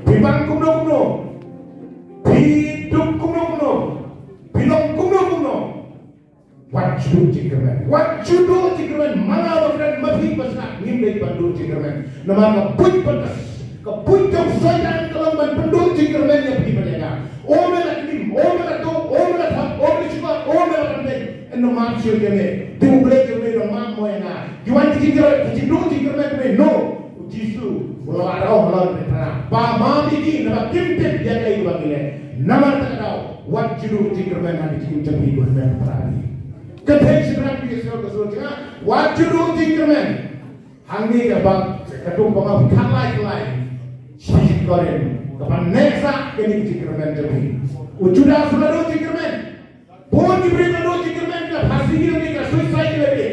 Phi pang kumno kumno, phi duk kumno kumno, phi long kumno kumno, wat ju duh jingkyrmen. Wat ju duh jingkyrmen. Ma nga ba kren, ma phi ba sngap, ngim dei ban duh jingkyrmen. Namar ka buit bad ka, ka buit jong u Soitan ka long ban pynduh jingkyrmen ïa phi bad ïa nga. O me la klim, o me la tuh, o me la thap, o me la shukor, o me la pyndeng. Namar shu ïa me, te U Blei jong me u dang map mo ïa nga. Ki wan ki jingkyrmen, ki jingduh jingkyrmen me, no. U Jisu u la wad halor ne phra. Ba ma phi ki, naba kim tip ïa kaei kaba ngi leh. Namar kata ka daw, wat ju duh jingkyrmen ha ka jingim jong phi, ko hynmen ko para. Ka thei Shadrach, Meshach, Abednego, wat ju duh jingkyrmen. Hangne ka ba, ka tung ba ma phi khat lai khat lai. Shi Korinth, kaba neh sah kane ka jingkyrmen jong phi. U Judas u la duh jingkyrmen. Bun ki briew ki la duh jingkyrmen, ki la phasi ïa lade, ki la suicide ïa lade.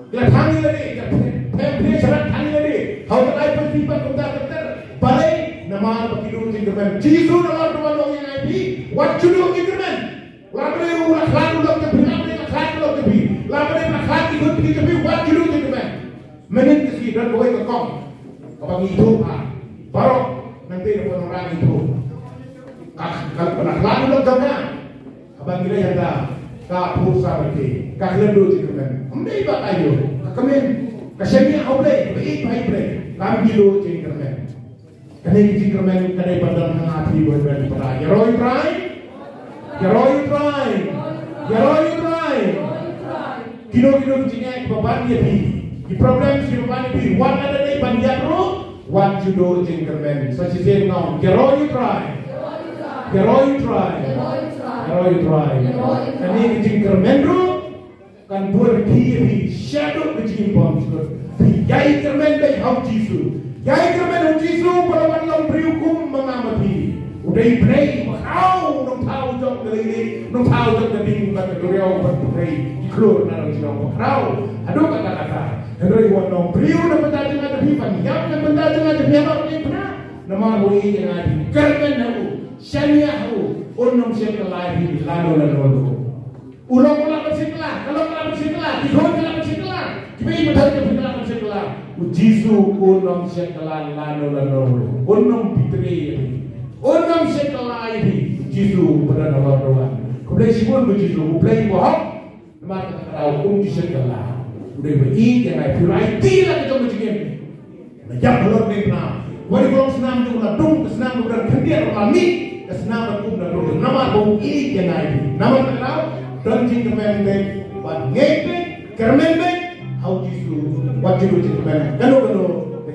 Ki la thang ïa lade, ki la phem, phem, phem sharak thang ïa lade. Hau ka lai pynsi pat kumta ter ter. Balei? Namar ba ki duh jingkyrmen. Jisu nalor ruh u ong ïa ngi, wat ju duh jingkyrmen. Lada u la khlad u lok jong phi, lada u la khlad u lok jong phi, lada u la khlad ki khun ki kti jong phi, wat ju duh jingkyrmen. Mynnin ka sngi don kawei ka kong kaba ngi ithuh ha baroh, nangta da ka nongrang ithuh. Ka, ka, ka la khlad u lok jong ka. Haba ngi leit hangta, ka pur sa ba ki, ka khlem duh jingkyrmen. Ym dei ba ka ïoh, ka kmen, ka shaniah ha U Blei, ba ïeit ba ïeit Blei, kam ju duh jingkyrmen. Kane ka jingkyrmen ka dei ban don ha nga ha phi, ko hynmen ko para. Ïaroh ïa U Trai. Ïaroh ïa U Trai. Ïaroh ïa U Trai. Kino kino ki jingeh kiba ban ïa phi, ki problem kiba ban ïa phi, wat lada dei ban ïap ruh, wat ju duh jingkyrmen. Sa shisien nga ong, ïaroh ïa U Trai. Ïaroh ïa U Trai. Ïaroh ïa U Trai. Kane ka jingkyrmen ruh kan bun ïa phi, ïa phi shaduh ka jingim bymjukut. Phi ïai kyrmen beit ha U Jisu. Ïai kyrmen ha U Jisu, ba la wan long briew kum ma nga ma phi. U dei Blei ba khraw, u nongthaw jong ka lei lei, nongthaw jong ka ding bad ka duriaw bad u Blei, ki khlur na nong shnong ba khraw. Haduh katta katta. Hynrei u wan long briew na bynta jong nga jong phi, ban ïap na bynta jong nga jong phi, ha ka bynta. Namar u ïeit ïa nga ïa phi. Kyrmen ha u, shaniah ha u, un ym shym kylla ïa phi lano lano ruh. U long u lah ban shim kylla, ka long ka lah ban shim kylla, ki khun ki lah ban shim kylla, kiba ïeit ba thait jong phi ki lah ban shim kylla. U Jisu un ym shim kylla lano lano ruh. Un ym betray ïa phi. Un ym shim kylla ïa phi. U Jisu uba don halor duwan. Khublei shibun ko Jisu, U Blei uba hok. Namar kata ka daw um ju shim kylla. U dei uba ïeit ïa nga ïa phi, u la aiti la ka jong ka jingim. La ïap halor kane ka snam. Wat ïa ka long snam jong u la dung, ka snam jong u la khyndiat, u la mih, ka snam jong u la dung. Namar ba u ïeit ïa nga ïa phi. Namar kata ka daw, don jingkyrmen beit, wat ngeit beit, kyrmen beit ha u Jisu, wat ju duh jingkyrmen. Kano kano ka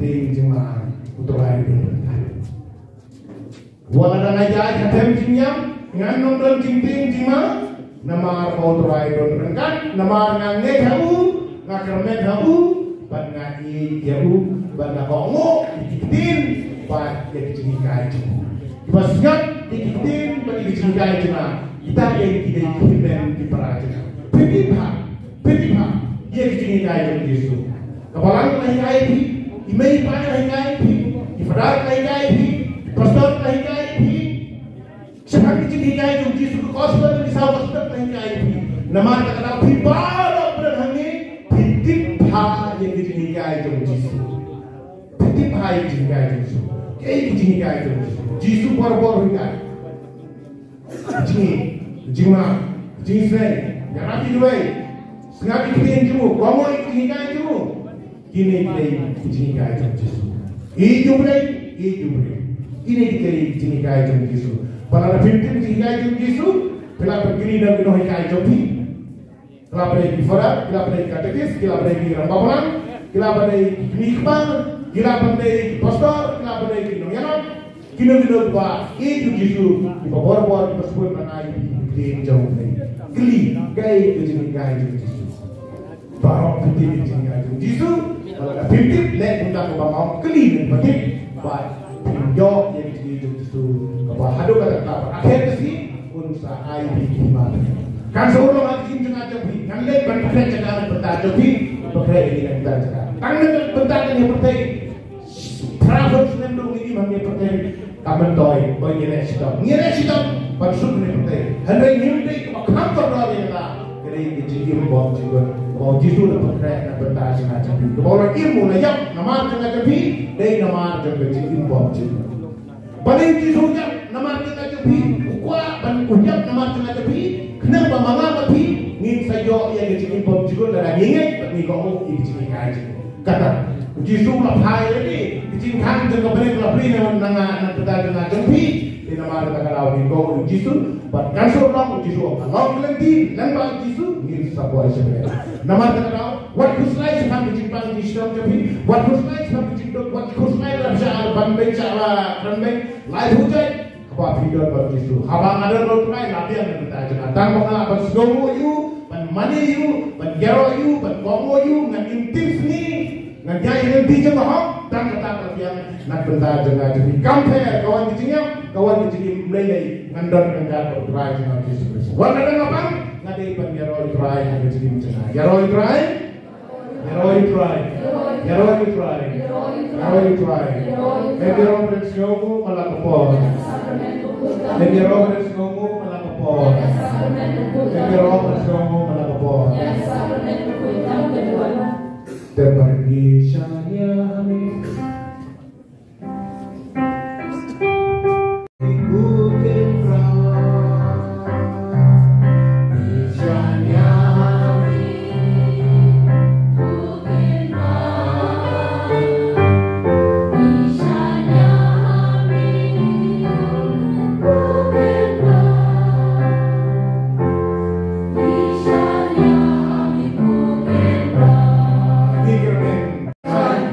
tieng jingma, U Trai u don ryngkat. Wat la dang ïaid ha them jingïap, ngan ym don jingtieng jingma, namar ba U Trai u don ryngkat, namar nga ngeit ha u, nga kyrmen ha u, bad nga ïeit ïa u, bad nga kohnguh ïa ki ktien bad ïa ki jinghikai jong u. Kiba sngap ïa ki ktien bad ïa ki jinghikai jong nga, kita ki dei ki hynmen ki para jong nga. Phi tip bha, phi tip bha ïa ki jinghikai jong u Jisu. Ka balang la hikai ïa phi, i mei i pa la hikai ïa phi, ki phadar la hikai ïa phi, ki pastor la hikai ïa phi. Shaphang ki jinghikai jong u Jisu, ka gospel, ki saw gospel la hikai ïa phi. Namar kata ka daw phi baroh phi don hangne, phi tip bha ïa ki jinghikai jong u Jisu. Phi tip bha ïa ki jinghikai jong u Jisu. Kaei ki jinghikai jong u Jisu? Jisu barabor u hikai. Jingïeit, jingma, jingisynei, ïarap ïa kiwei, sngap ïa ki ktien jong u, kohnguh ïa ki jinghikai jong u. Kine ki dei ki jinghikai jong u Jisu. Ïeit ïa u briew, ïeit ïa u briew. Kine ki dei ki jinghikai jong u Jisu. Ba lada phim tip ki jinghikai jong u Jisu, phi lah ban kylli na ki nonghikai jong phi. Ki lah ban dei ki phadar, ki lah ban dei ki katekis, ki lah ban dei ki rangbah balang, ki lah ban dei ki kmie kpa, ki lah ban dei ki pastor, ki lah ban dei ki nongïalam. Kino kino kiba ïeit ïa u Jisu, kiba barabor kiba sngewbha ban ai ïa ki ktien jong u Blei. Kylli, kaei ka jinghikai jong u Jisu? Baroh phi tip ïa ka jinghikai jong u Jisu. Lada phim tip, leh kumta kumba nga ong, kylli na kiba tip. Bad phin ïoh ïa ka jinghikai jong u Jisu, kaba haduh katta katta ba la khet ka sngi, un sa ai ïa phi ki hima. Kan sa urlong ha ka jingim jong nga jong phi. Ngan leit ban pynkhreh jaka na ka bynta jong phi, pynkhreh ïa ka na ka bynta jong nga. Tang na ka bynta kane ka pyrthei. Phra phew snem ruh ngi im hangne ha pyrthei, kam myntoi, ba ngi leh shitom. Ngi leh shitom ban suk hangne ha pyrthei. Hynrei ngim dei kiba kham kordor ïa kata. Ka dei ka jingim bymjukut. Ba u Jisu u la pynkhreh na ka bynta jong nga jong phi. Kaba u la im, u la ïap namar jong nga jong phi, dei namar jong ka jingim bymjukut. Balei u Jisu u ïap namar jong nga jong phi? U kwah ban u ïap namar jong nga jong phi, khnang ba ma nga bad phi ngin sa ïoh ïa ka jingim bymjukut lada ngi ngeit bad ngi kohnguh ïa ka jinghikai jong u. Kata, u Jisu u la phai ïa ki, ki jingkhang jong ka bneng ka la plie na nga, na ka bynta jong nga jong phi. Te namar kata ka daw ngin kohnguh ïa u Jisu, bad kan sa long u Jisu, ka long ka lynti lyngba u Jisu, ngin sa poi sha bneng. Namar kata ka daw Wat khuslai shaphang ka jingpang jingshong jong phi. Wat khuslai shaphang ka jingduk. Wat khuslai la shah ban beng shah la kren beng. Lai phew jait. Haba phi don bad Jisu. Haba nga don bad U Trai, la biang na ka bynta jong nga. Tang ba nga lah ban sngewnguh ïa u, ban mane ïa u, ban ïaroh ïa u, ban kohnguh ïa u, ngan im tim sngi. Ngan ïai lynti jong ka hok, tang kata ka biang na ka bynta jong nga jong phi. Kam pher, ka wan ka jingïap, ka wan ka jingim, ym lei lei ngan don ryngkat bad U Trai jong nga Jisu Khrist. Wat la dang nga pang, nga dei ban ïaroh ïa U Trai ha ka jingim jong nga. Ïaroh ïa U Trai, ïaroh ïa U Trai, ïaroh ïa U Trai, ïaroh ïa U Trai. Em ïaroh ban sngewnguh man la ka por. Em ïaroh ban sngewnguh man la ka por. Em ïaroh ban sngewnguh man la ka por. Te bad ngi shaniah ha me.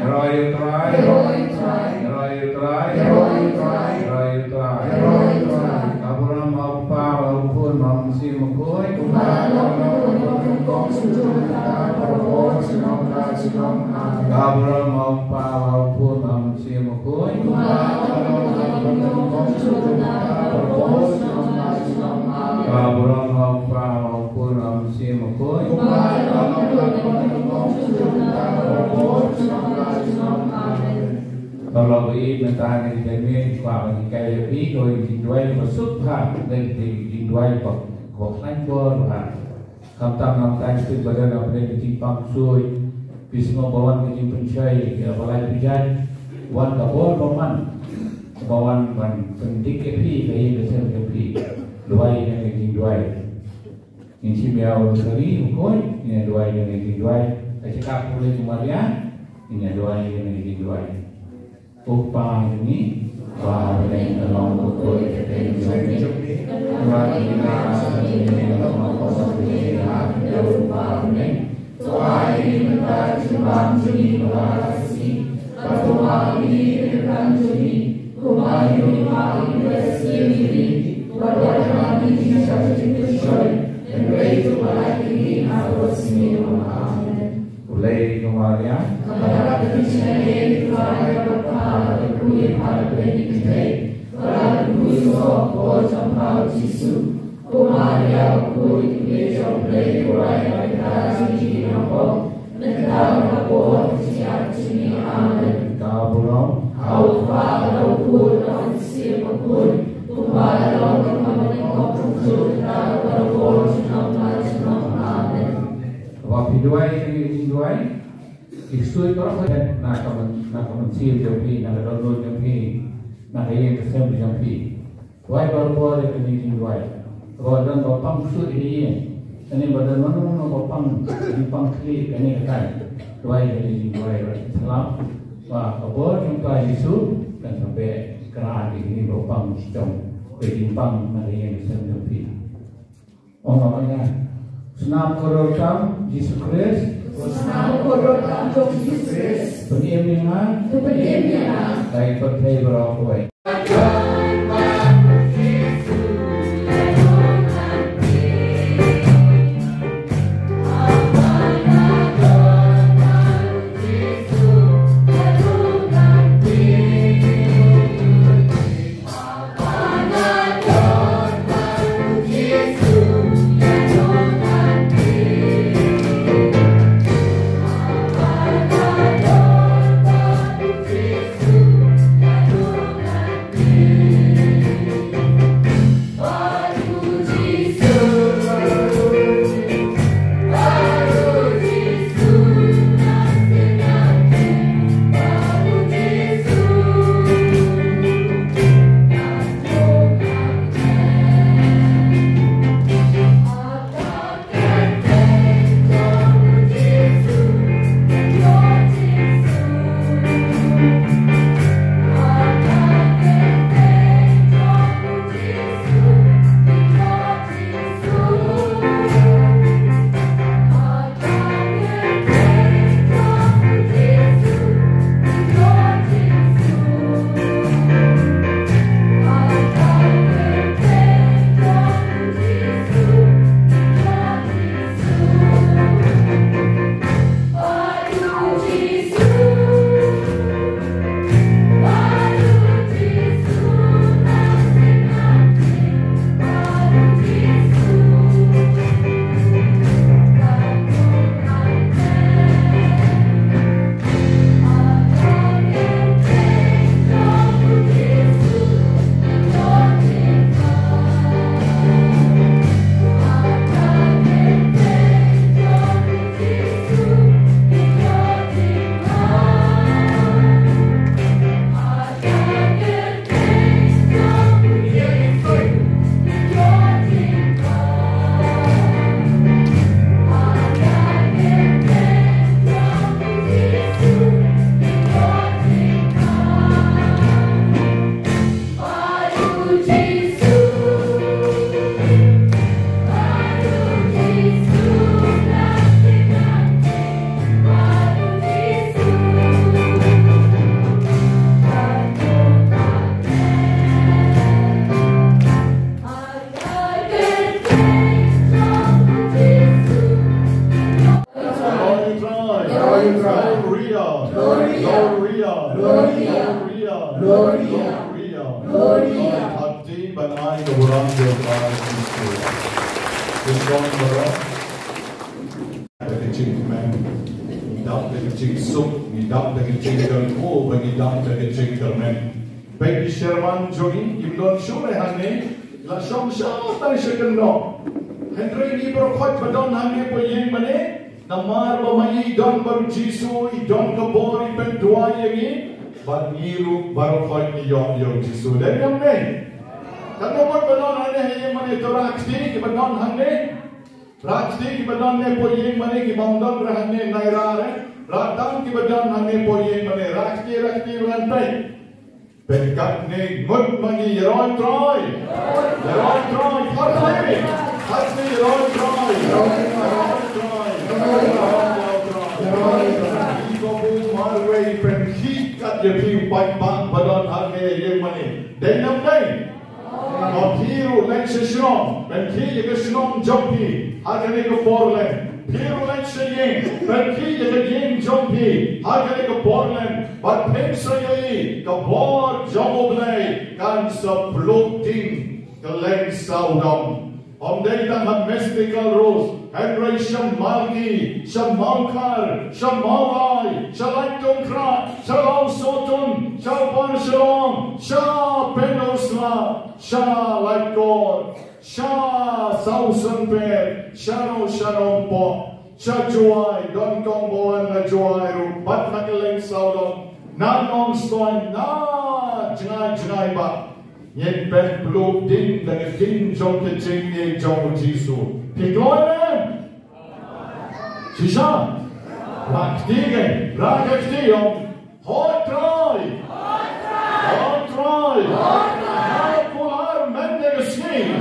Ïaroh ïa U Trai. Ïaroh ïa U Trai. Ïaroh ïa U Trai. Ïaroh ïa U Trai. Ka burom U Kpa, U Khun, U Mynsiem Bakhuid. Ka burom U Kpa, U Khun, U Mynsiem Bakhuid. Ka burom U Kpa, U Khun, U Mynsiem Bakhuid. Amen. Ka long ba ïeit mynta ngi dei mih kwah ban hikai ïa phi, ka wan ka jingduwai ba suk bha, ngi dei jingduwai ba, ba khlaiñ bor bha. Khamtam na ka bynta ki ba don hapdeng ka jingpang ksuid, phi sngew ba wan ka jingpynshoi, ïa ba lai pynjah, wan ka bor ba man, ba wan ban pyndik ïa phi, ka ïing ka sem jong phi, duwai ïa ka jingduwai. Ngin shim ïa u rosari, u khuid, ngin ïa duwai ïa kane ka jingduwai. Ka jaka pule u Maria, ngin ïa duwai ïa kane ka jingduwai. U Kpa jong ngi, uba ha bneng, ka long bakhuid ka kyrteng jong me. Ka don ka jingpynlong ka long bakhuid ka kyrteng jong me. To ai ïa ngi mynta ka jingbam jong ngi kaba ha ka sngi. Bad to map ïa ngi ki kyrdan jong ngi, kumba ngi ruh ngi map ïa kiba ïasyllok ïa ngi. Bad wat ïalam ïa ngi sha ka jingpynshoi, hynrei to ba laiphew ïa ngi na ka bor jong u diabil. Amen. Khublei ko Maria. Kaba dap da ka jingïaid, U Trai u don bad pha, bad kyrkhu ïa pha na pdeng ki kynthei. Bad la kyrkhu ïa u soh ka bor jong pha u Jisu. Ko Maria bakhuid, kmie jong U Blei, to ai ïa ngi mynta ka jingim nongpop. Mynta bad ha ka por ka jingïap jong ngi. Amen. Ka burom ha U Kpa bad ha U Khun bad ha U Mynsiem Bakhuid, kumba la long, kumba la long, kumba la long, mynta bad ha ka por junom la junom. Amen. Haba phi duwai kane ka jingduwai, ki ksuid baroh ka dei na ka myn-, na ka mynsiem jong phi, na ka dohnud jong phi, na ka ïing ka sem jong phi. Duwai barabor ïa kane ka jingduwai. Ba don ba pang ksuid ha ïing, kane ba don mano mano ba pang, jingpang khlieh, kane ka time. Duwai ïa kane ka jingduwai, ba shlap ba ka bor jong U Trai Jisu kan sa beh kyrpad ïa kine ba pang shitom, ba jingpang na ka ïing ka sem jong phi. Ong ïa nga. Snam kordor tam Jisu Khrist. Snam kordor tam jong Jisu Khrist. Pynim ïa nga. Pynim ïa nga. Ba ngan pyrthei baroh kawei. Gloria. Gloria. Gloria. Gloria. Hati ban ai ka burom jong ka Jisu. Ka shong baroh. Da ka jingkmen. Ngi dap da ka jingsuk, ngi dap da ka jingkyrkhu, ba ngi dap da ka jingkyrmen. Peit ki sherman jong ngi, kim don shuh hangne, la shong shatai sha kynnoh. Hynrei ngi baroh khoit ba don hangne poh ïing mane, namar ba ma i don bad u Jisu, i don ka bor, i pynduwai ïa ngi, bad ngi ruh baroh khoit ngi ïoh ïa u Jisu. Dei ne em? Katno ngut ba don hangne ha ïing mane, to rah kti kiba don hangne. Rah kti kiba don ne poh ïing mane, kiba ym don rah hangne nai rah re. Rah tang kiba don hangne poh ïing mane. Rah kti, rah kti, rah kti. Peit katne ngut ma ngi, ïaroh Trai. Ïaroh Trai, pyrthei. Pyrthei ïaroh Trai. Ïaroh Trai. Ïaroh Trai. Ïaroh Trai. Ïa ka bun marwei pynkhih kat ïa phi paidbah ba don hangne ïa mane. Dei ne em dei? Ba phi ruh leit sha shnong, pynkhih ïa ka shnong jong phi ha kane ka Portland. Phi ruh leit sha ïing, pynkhih ïa ka ïing jong phi ha kane ka Portland. Bad phin sa ïohi ka bor jong U Blei kan sa pluh ding kylleng sawdong. Ym dei tang ha Mystical Rose, hynrei sha Malki, sha Mawkhar, sha Mawlai, sha Laitumkhrah, sha Lawsohtun, sha Upper Shillong, sha Pynursla, sha Laitkor, sha Sawsynpet, sha Nongpoh, sha Nongpoh, sha Jowai, don kong ba wan na Jowai ruh, bad na kylleng sawdong, na Nongstoiñ, na jngai jngai ba. Ngin pynpluh ding da ka ding jong ka jingïeit jong u Jisu. Phi kloi ne em? Shisha. Rah kti, rah ka kti ïong. Hooid Trai. Hooid Trai. Hooid Trai. Kular mynta ka sngi.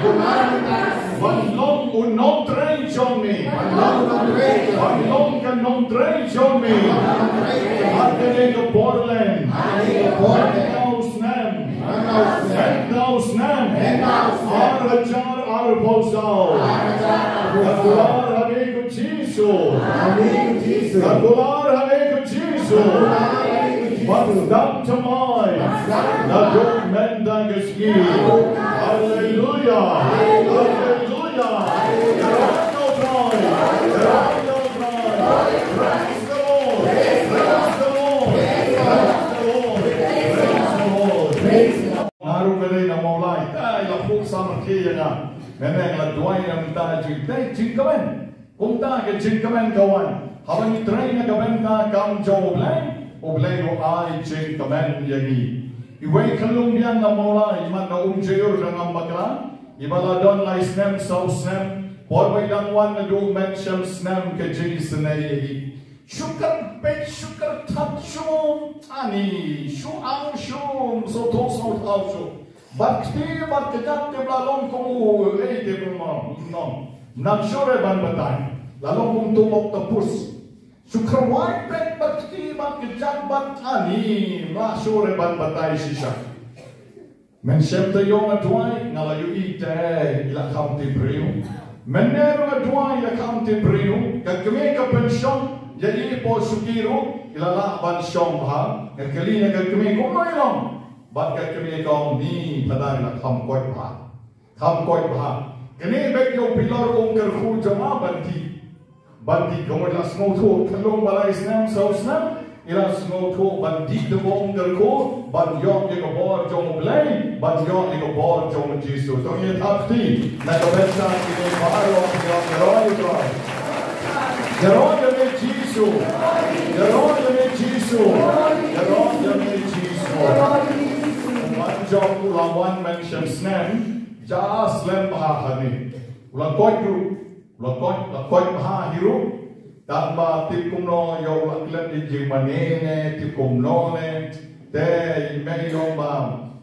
Ban long u nongtrei jong me. Ban long ka nongtrei jong me. Ha kane ka Portland. Mynta u snem. Mynta u snem. Ar hajar arphew saw. Ka kular ha me ko Jisu. Ka kular ha me ko Jisu. Ban sdang thymmai. Naduh mynta ka sngi. Haleluya. Haleluya. Praise the Lord. Praise the Lord. Praise the Lord. Praise the Lord. Praise the Lord. Nga ruh nga dei na Mawlai. Ai, la phuh samrkhie ïa nga. Mynne nga la duwai na bynta jong, dei jingkmen. Kumta ka jingkmen ka wan. Haba ngi trei na ka bynta kam jong U Blei, U Blei u ai jingkmen ïa ngi. Iwei i khyllung biang na Mawlai, i man na Umjaiur na ngam bakla, iba la don lai snem saw snem, por ba i dang wan naduh met shem snem ka jingisynei ïa i. Shu kyrpad, shu kyrthat, shu ani, shu ang, shu sngewthuh, sngewthuh, shu. Bad kti bad kjat te ba la long kum u, eh, te ba long, long. Nang shu re ban batai. La long kum tu octopus. Shu kyrwai pet bad kti bad kjat bad ani, la shu re ban batai shisha. Mynshem te ïoh nga duwai, nga la ïohi te i la kham tip briew. Mynne ruh nga duwai i la kham tip briew, ka kmie ka pynshong ïa i hapoh shuki ruh, i la lah ban shong bha. Nga kylli na ka kmie kumno i long. Bad ka kmie ka ong, ni, phadar, i la kham koit bha. Kham koit bha. Kane beit ïa u pilor um kyrkhu jong nga ban dih. Ban dih, ka mut i la sngewthuh, khyllung ba lai snem saw snem, i la sngewthuh ban dih da um kyrkhu, ban ïoh ïa ka bor jong U Blei, ban ïoh ïa ka bor jong U Jisu. To ngin ïa thap kti na ka bynta kine baroh, ïaroh ïa U Trai. Ïaroh ïa me Jisu. Ïaroh ïa me Jisu. Ïaroh ïa me Jisu. Wan jong u la wan mynshem snem, ja slem bha hangne. U la koit ruh. La koit, la koit bha hi ruh. Tang ba tip kumno ïa u la klet ïa jingmane ne, tip kumno ne. Te i mei i ong ba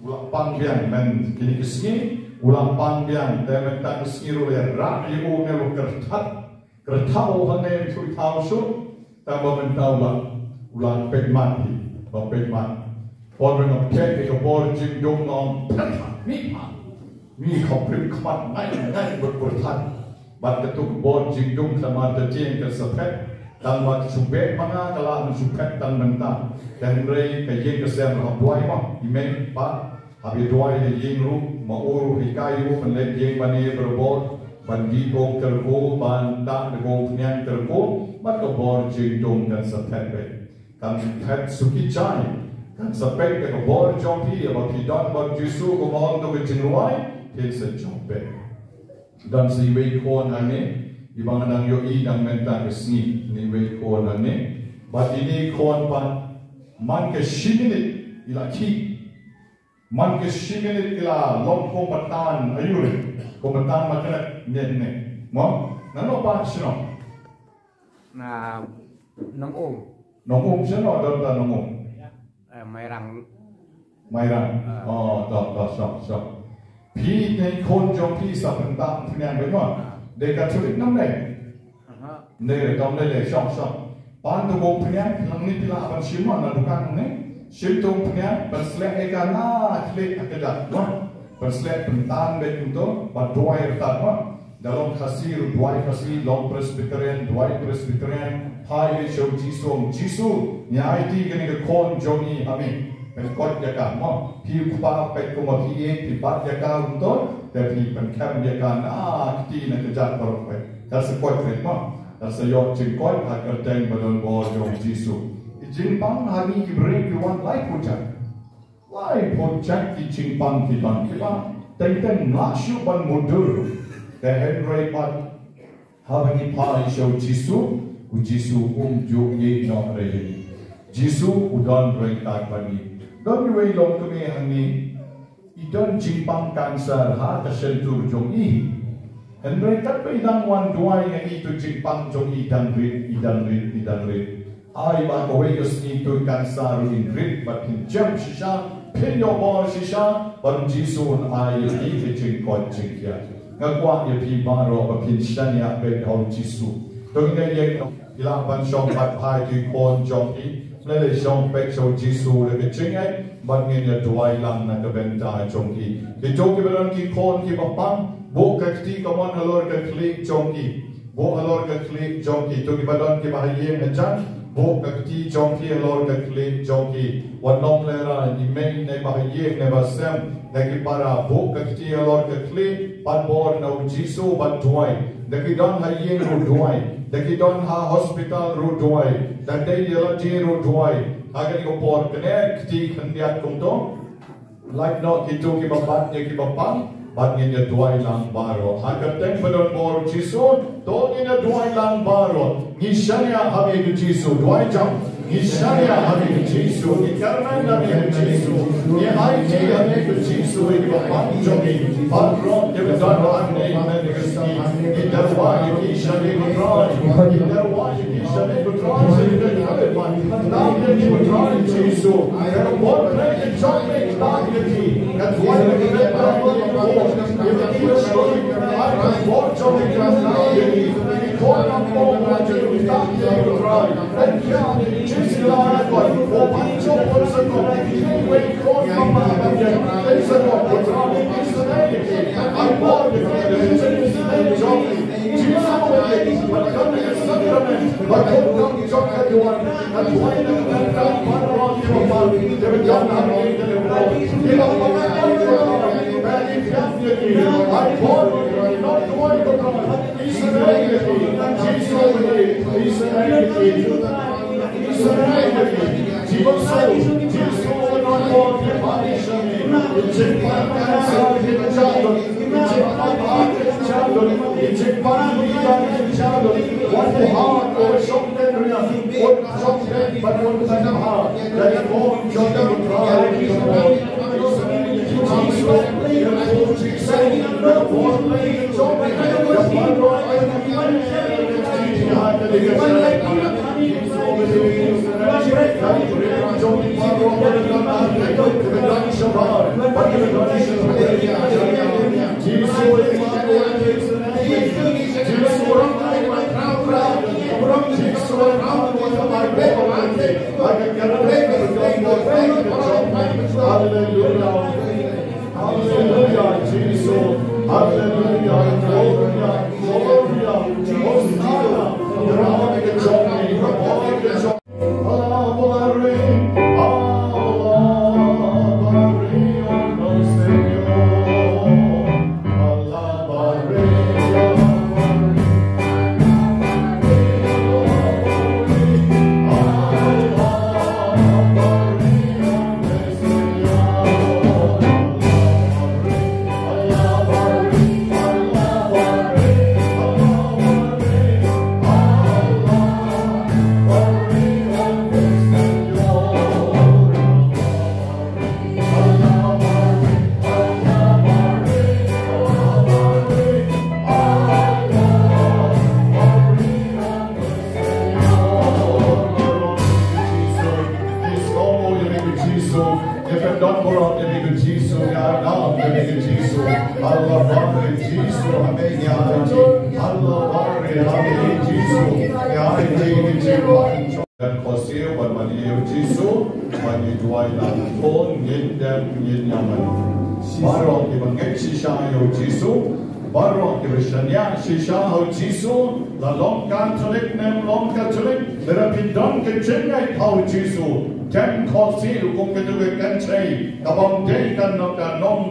u la pang biang, mynta kine ki sngi u la pang biang, te mynta ka sngi ruh la rah ïa u ne, u la kyrthat. Kyrthat u hangne, u thaw shuh. Tang ba mynta u la, u la peit mat hi, ba peit mat. Por ba nga phet ïa ka bor jingdum nga ong, phet ha, mih ha. Mih ha, pyrkhat ngai ngai bad pyrkhat. Bad katu ka bor jingdum ka mar ka tieng ka sa phet. Tang ba shu beh ma nga ka lah ban shu phet tang mynta. Ka hynrei ka ïing ka sem hap duwai ma i mei pa. Hap ïa duwai ha ïing ruh ma u ruh hikai u ban leit ïing mane barabor ban dih ong kyrkhu ban tang da ong pynïang kyrkhu. Bad ka bor jingdum kan sa phet beit. Kan phet suki jai. Kan sa peit ka bor jong phi ïa ba phi don bad Jisu kumba ong to ka jingrwai. Phin sa jop beit. Don sa iwei i khun hangne, iba nga dang ïohi dang mynta ka sngi, ine iwei i khun hangne. Bad ine i khun pat, man ka shi minit i la khih. Man ka shi minit i la long kum ba tan aiu re, kum ba tan ma kane ne ne. Mo, nang no ba shino. Na Nongum. Nongum shino, don ta Nongum. Eh, Mairang. Mairang. Ah. Oh, to, to, shong, shong. Phi ne khun jong phi sa pyntam pynïang bad mo. Dei Katholik nam dei. Aha. Dei dom dei dei shong, shong. Pan tu bok pynïang lang ni phi lah ban shim mo na dukan ne. Shim tu pynïang ban slek ïa ka na klik ha ka dak mo. Ban slek pyntam bad tu ba duwai rta mo. Da long Khasi ruh duwai Khasi, long Presbyterian duwai Presbyterian. Phai beit sha u Jisu, ong Jisu, ngi aiti kane ka khun jong ngi ha me. Pynkoit ïa ka mo. Phi u kpa peit kumba phi ïeit, phi bat ïa ka kumto, te phi pynkhem ïa ka na kti na kjat baroh peit. Ka sa koit peit mo. Ka sa ïoh jingkoit ha ka kyrteng ba don bor jong u Jisu. I jingpang ha ngi ki briew ki wan laiphew jait. Laiphew jait ki jingpang ki don kiba teng teng nga shu ban mutdur. Te hynrei pat haba ngi phai sha u Jisu, u Jisu um ju ïehnoh re ïa ngi. Jisu u don ryngkat bad ngi. Don iwei i longkmie hangne i don jingpang cancer ha ka shyntur jong i. Hynrei katba i dang wan duwai ïa ngi tu jingpang jong i dang rit, i dang rit, i dang rit. Ai ba kawei ka sngi tu i cancer ruh in rit bad phin jem shisha, phin ïoh bor shisha, bad u Jisu un ai ïa phi ka jingkoit jingkhiah. Nga kwah ïa phi baroh ba phin shaniah beit ha u Jisu. To ngin ïa ïeng, phi lah ban shong pat phai tu i khun jong phi. Lei lei shong peit sha u Jisu da ka jingngeit bad ngin ïa duwai lang na ka bynta jong ki. Kito kiba don ki khun kiba pang, buh ka kti kamon halor ka khlieh jong ki. Buh halor ka khlieh jong ki. To kiba don kiba ha ïing hajan, buh ka kti jong ki halor ka khlieh jong ki. Wat nym lehrain, i mei ne ba ha ïing ne ba sem ne ki para, buh ka kti halor ka khlieh, pan bor na u Jisu bad duwai. Da ki don ha ïing ruh duwai. Da ki don ha hospital ruh duwai. Da dei ïa lade ruh duwai. Ha kane ka por kane kti khyndiat kumto. Lait noh kito kiba bat ïa kiba pang, bad ngin ïa duwai lang baroh. Ha ka kyrteng ba don bor Jisu, to ngin ïa duwai lang baroh. Ngi shaniah ha me ko Jisu, duwai jam. Ngi shaniah ha me ko Jisu, ngi kyrmen ha me ko Jisu. Ngi aiti ha me ko Jisu ïa kiba pang jong ngi. Baroh kiba don hangne ha me ko Jisu. Ngi duwai ïa ki sha me ko Trai. Ngi duwai ïa ki sha me ko Trai. Ngi duwai ïa ki sha me ko Trai Jisu. Ïa ka don baroh ïa ka Jisu, ïa ka don ïa ka Jisu. Allah bari Jisu ha me ïa ka Jisu. Allah bari ha me ïa Jisu. Ïa ka Jisu. Kan khohsiew ban mane ïa u Jisu, ban ïa duwai lang khun ngin dem ngin ïa mane. Baroh kiba ngeit shisha ïa u Jisu, baroh kiba shaniah shisha ha u Jisu, la long Katholik ne long Katholik, lada phi don ka jingngeit ha u Jisu, dem khohsiew kum katu ka kynthei, kabym dei ka nong ka nong,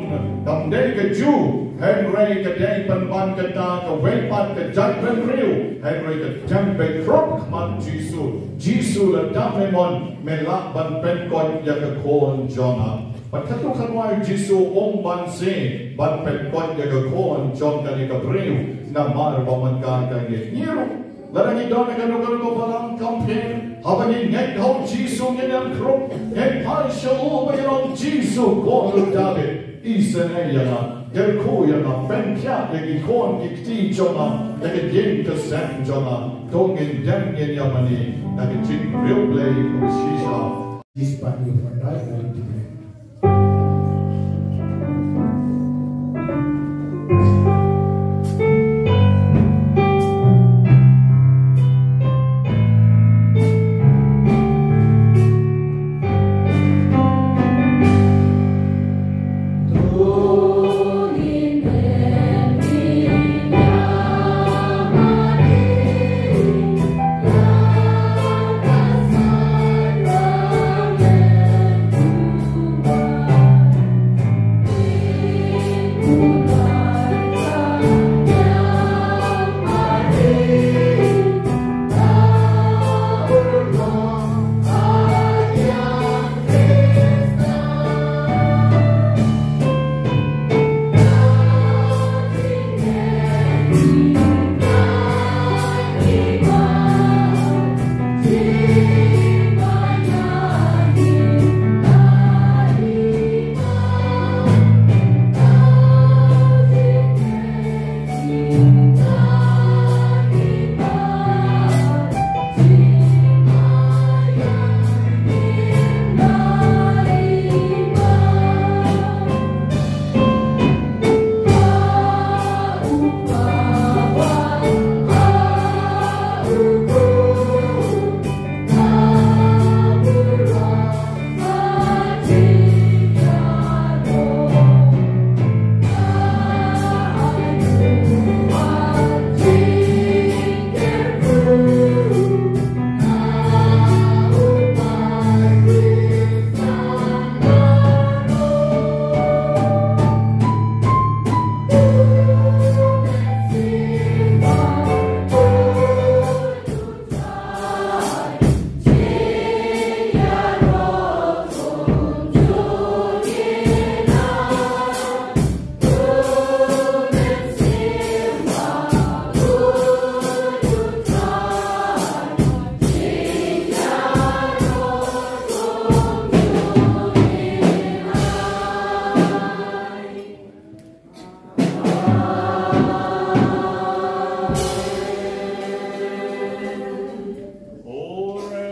kam dei ka Jiw, hynrei ka dei pynban kata kawei pat ka jaitbynriew, hynrei ka jam beit khmat Jisu. Jisu, lada me mon, me lah ban pynkoit ïa ka khun jong nga. Bad katto katne Jisu um banse ban pynkoit ïa ka khun jong kane ka briew. Namar ba man ka ka ngi ngi ruh, lada ngi don ha kano kano ka balang campaign, haba ngi ngeit ha u Jisu ngin ïa krum, ngin phai sha u bad ngi ong, Jisu, Khun u Dabid, isynei ïa nga, kyrkhu ïa nga, pynkhiah ïa ki khun ki kti jong nga, ïa ka ïing ka sem jong nga. To ngin dem ngin ïa mane na ka jingriewblei kaba shisha. Dispatch you for that.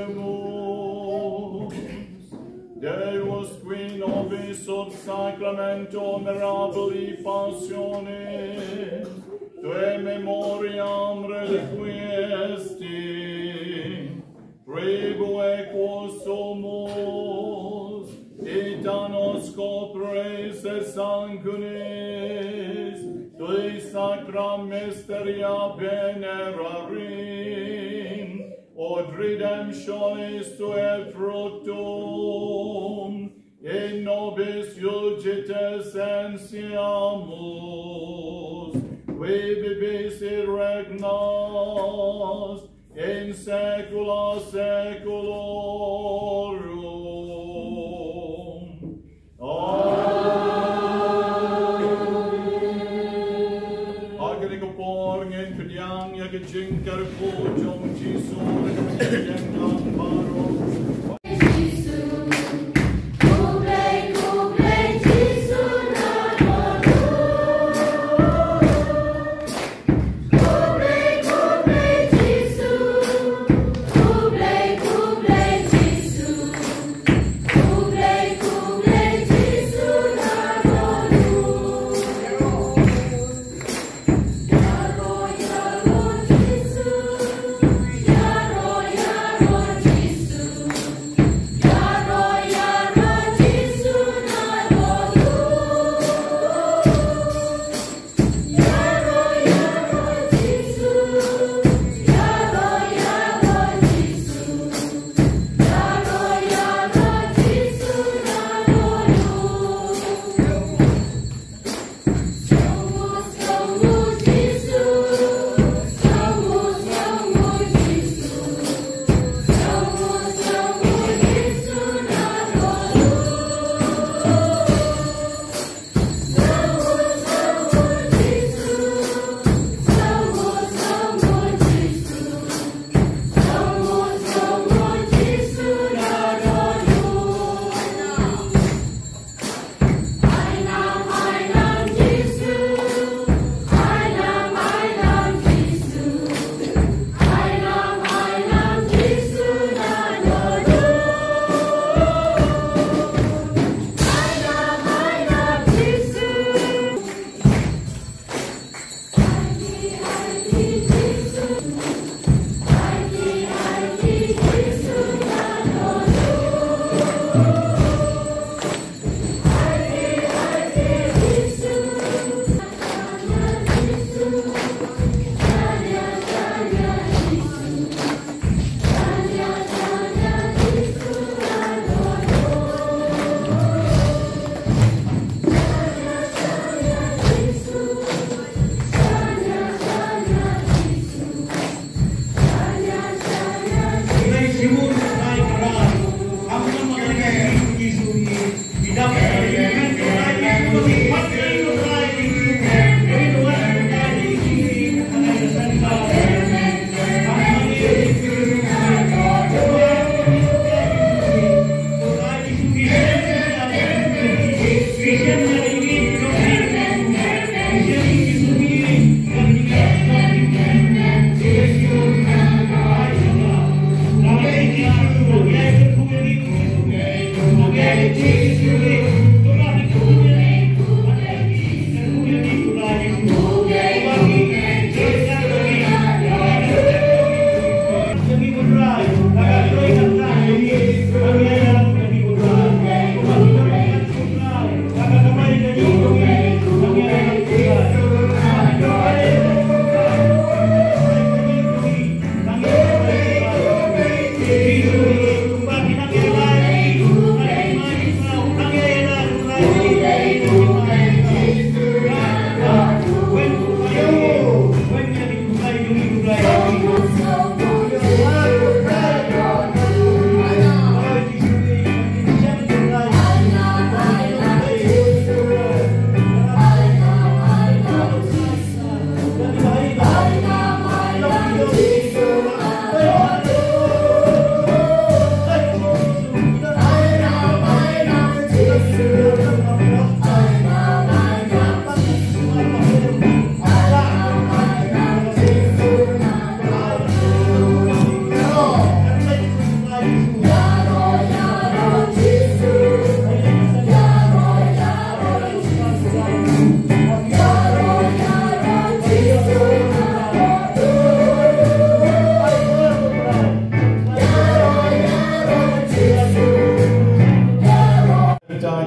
Oremus, Deus qui nobis sub sacramento mirabilis passionis, tuae memoriam requiescasti, tribueque sumus, et a nos copres et sanguinis, tui sacra mysteria venerarim, ut redemptionis tuae fructum, in nobis iulgites enseamus, qui vivis et regnas in saecula saeculorum. Amen. Ha kane ka por ngin pdiang ïa ka jingkyrkhu jong u Jisu, ïa ka jingkyrkhu baroh.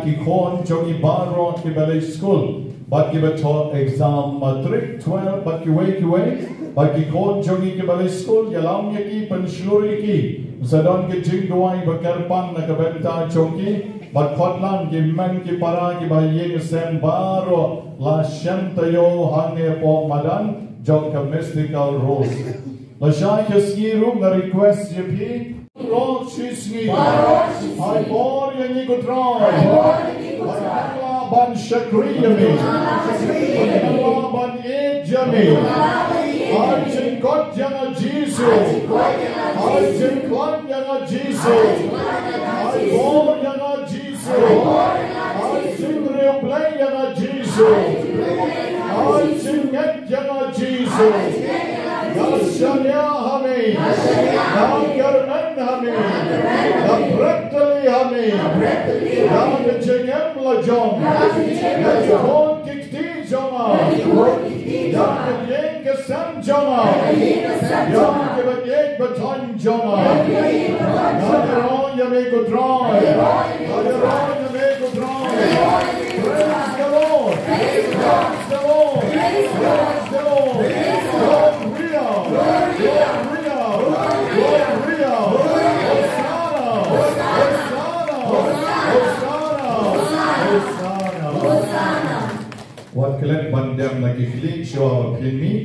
Ki khun jong ngi baroh kiba leit skul bad kiba thoh exam matric, twelve bad kiwei kiwei, bad ki khun jong ngi kiba leit skul, ïalam ïa ki, pynshlur ïa ki. Sa don ka jingduwai ba kyrpang na ka bynta jong ki, bad khot lang ki hynmen ki para kiba ïeng sem baroh, la shem taïew hangne hapoh madan jong ka Mystical Rose. Lashai ka sngi ruh nga request ïa phi. Baroh shi sngi. Baroh shi sngi. Ai bor ïa ngi ko Trai. Ai bor ïa ngi ko Trai. Ai nang lah ban shakri ïa me. Ai nang lah ban ïeit ïa me. Ai jingkoit ïa nga Jisu. Ai jingkhlaiñ ïa nga Jisu. Ai bor ïa nga Jisu. Ai jingriewblei ïa nga Jisu. Ai jingngeit ïa nga Jisu. Nga shaniah ha me. Nga kyrmen ha me. Nga bret tylli ha me. Ïa ka jingim la jong. Ïa ki khun ki kti jong nga. Ïa ka ïing ka sem jong nga. Ïa kiba ïeit ba thaiñ jong nga. Nga ïaroh ïa me ko Trai. Nga ïaroh ïa me ko Trai. Praise the Lord. Praise the Lord. Praise the Lord. Gloria. Gloria. Gloria. Hosanna. Hosanna. Hosanna. Hosanna. Wat klet ban dem na ki khlieh shuwa ba phin mih.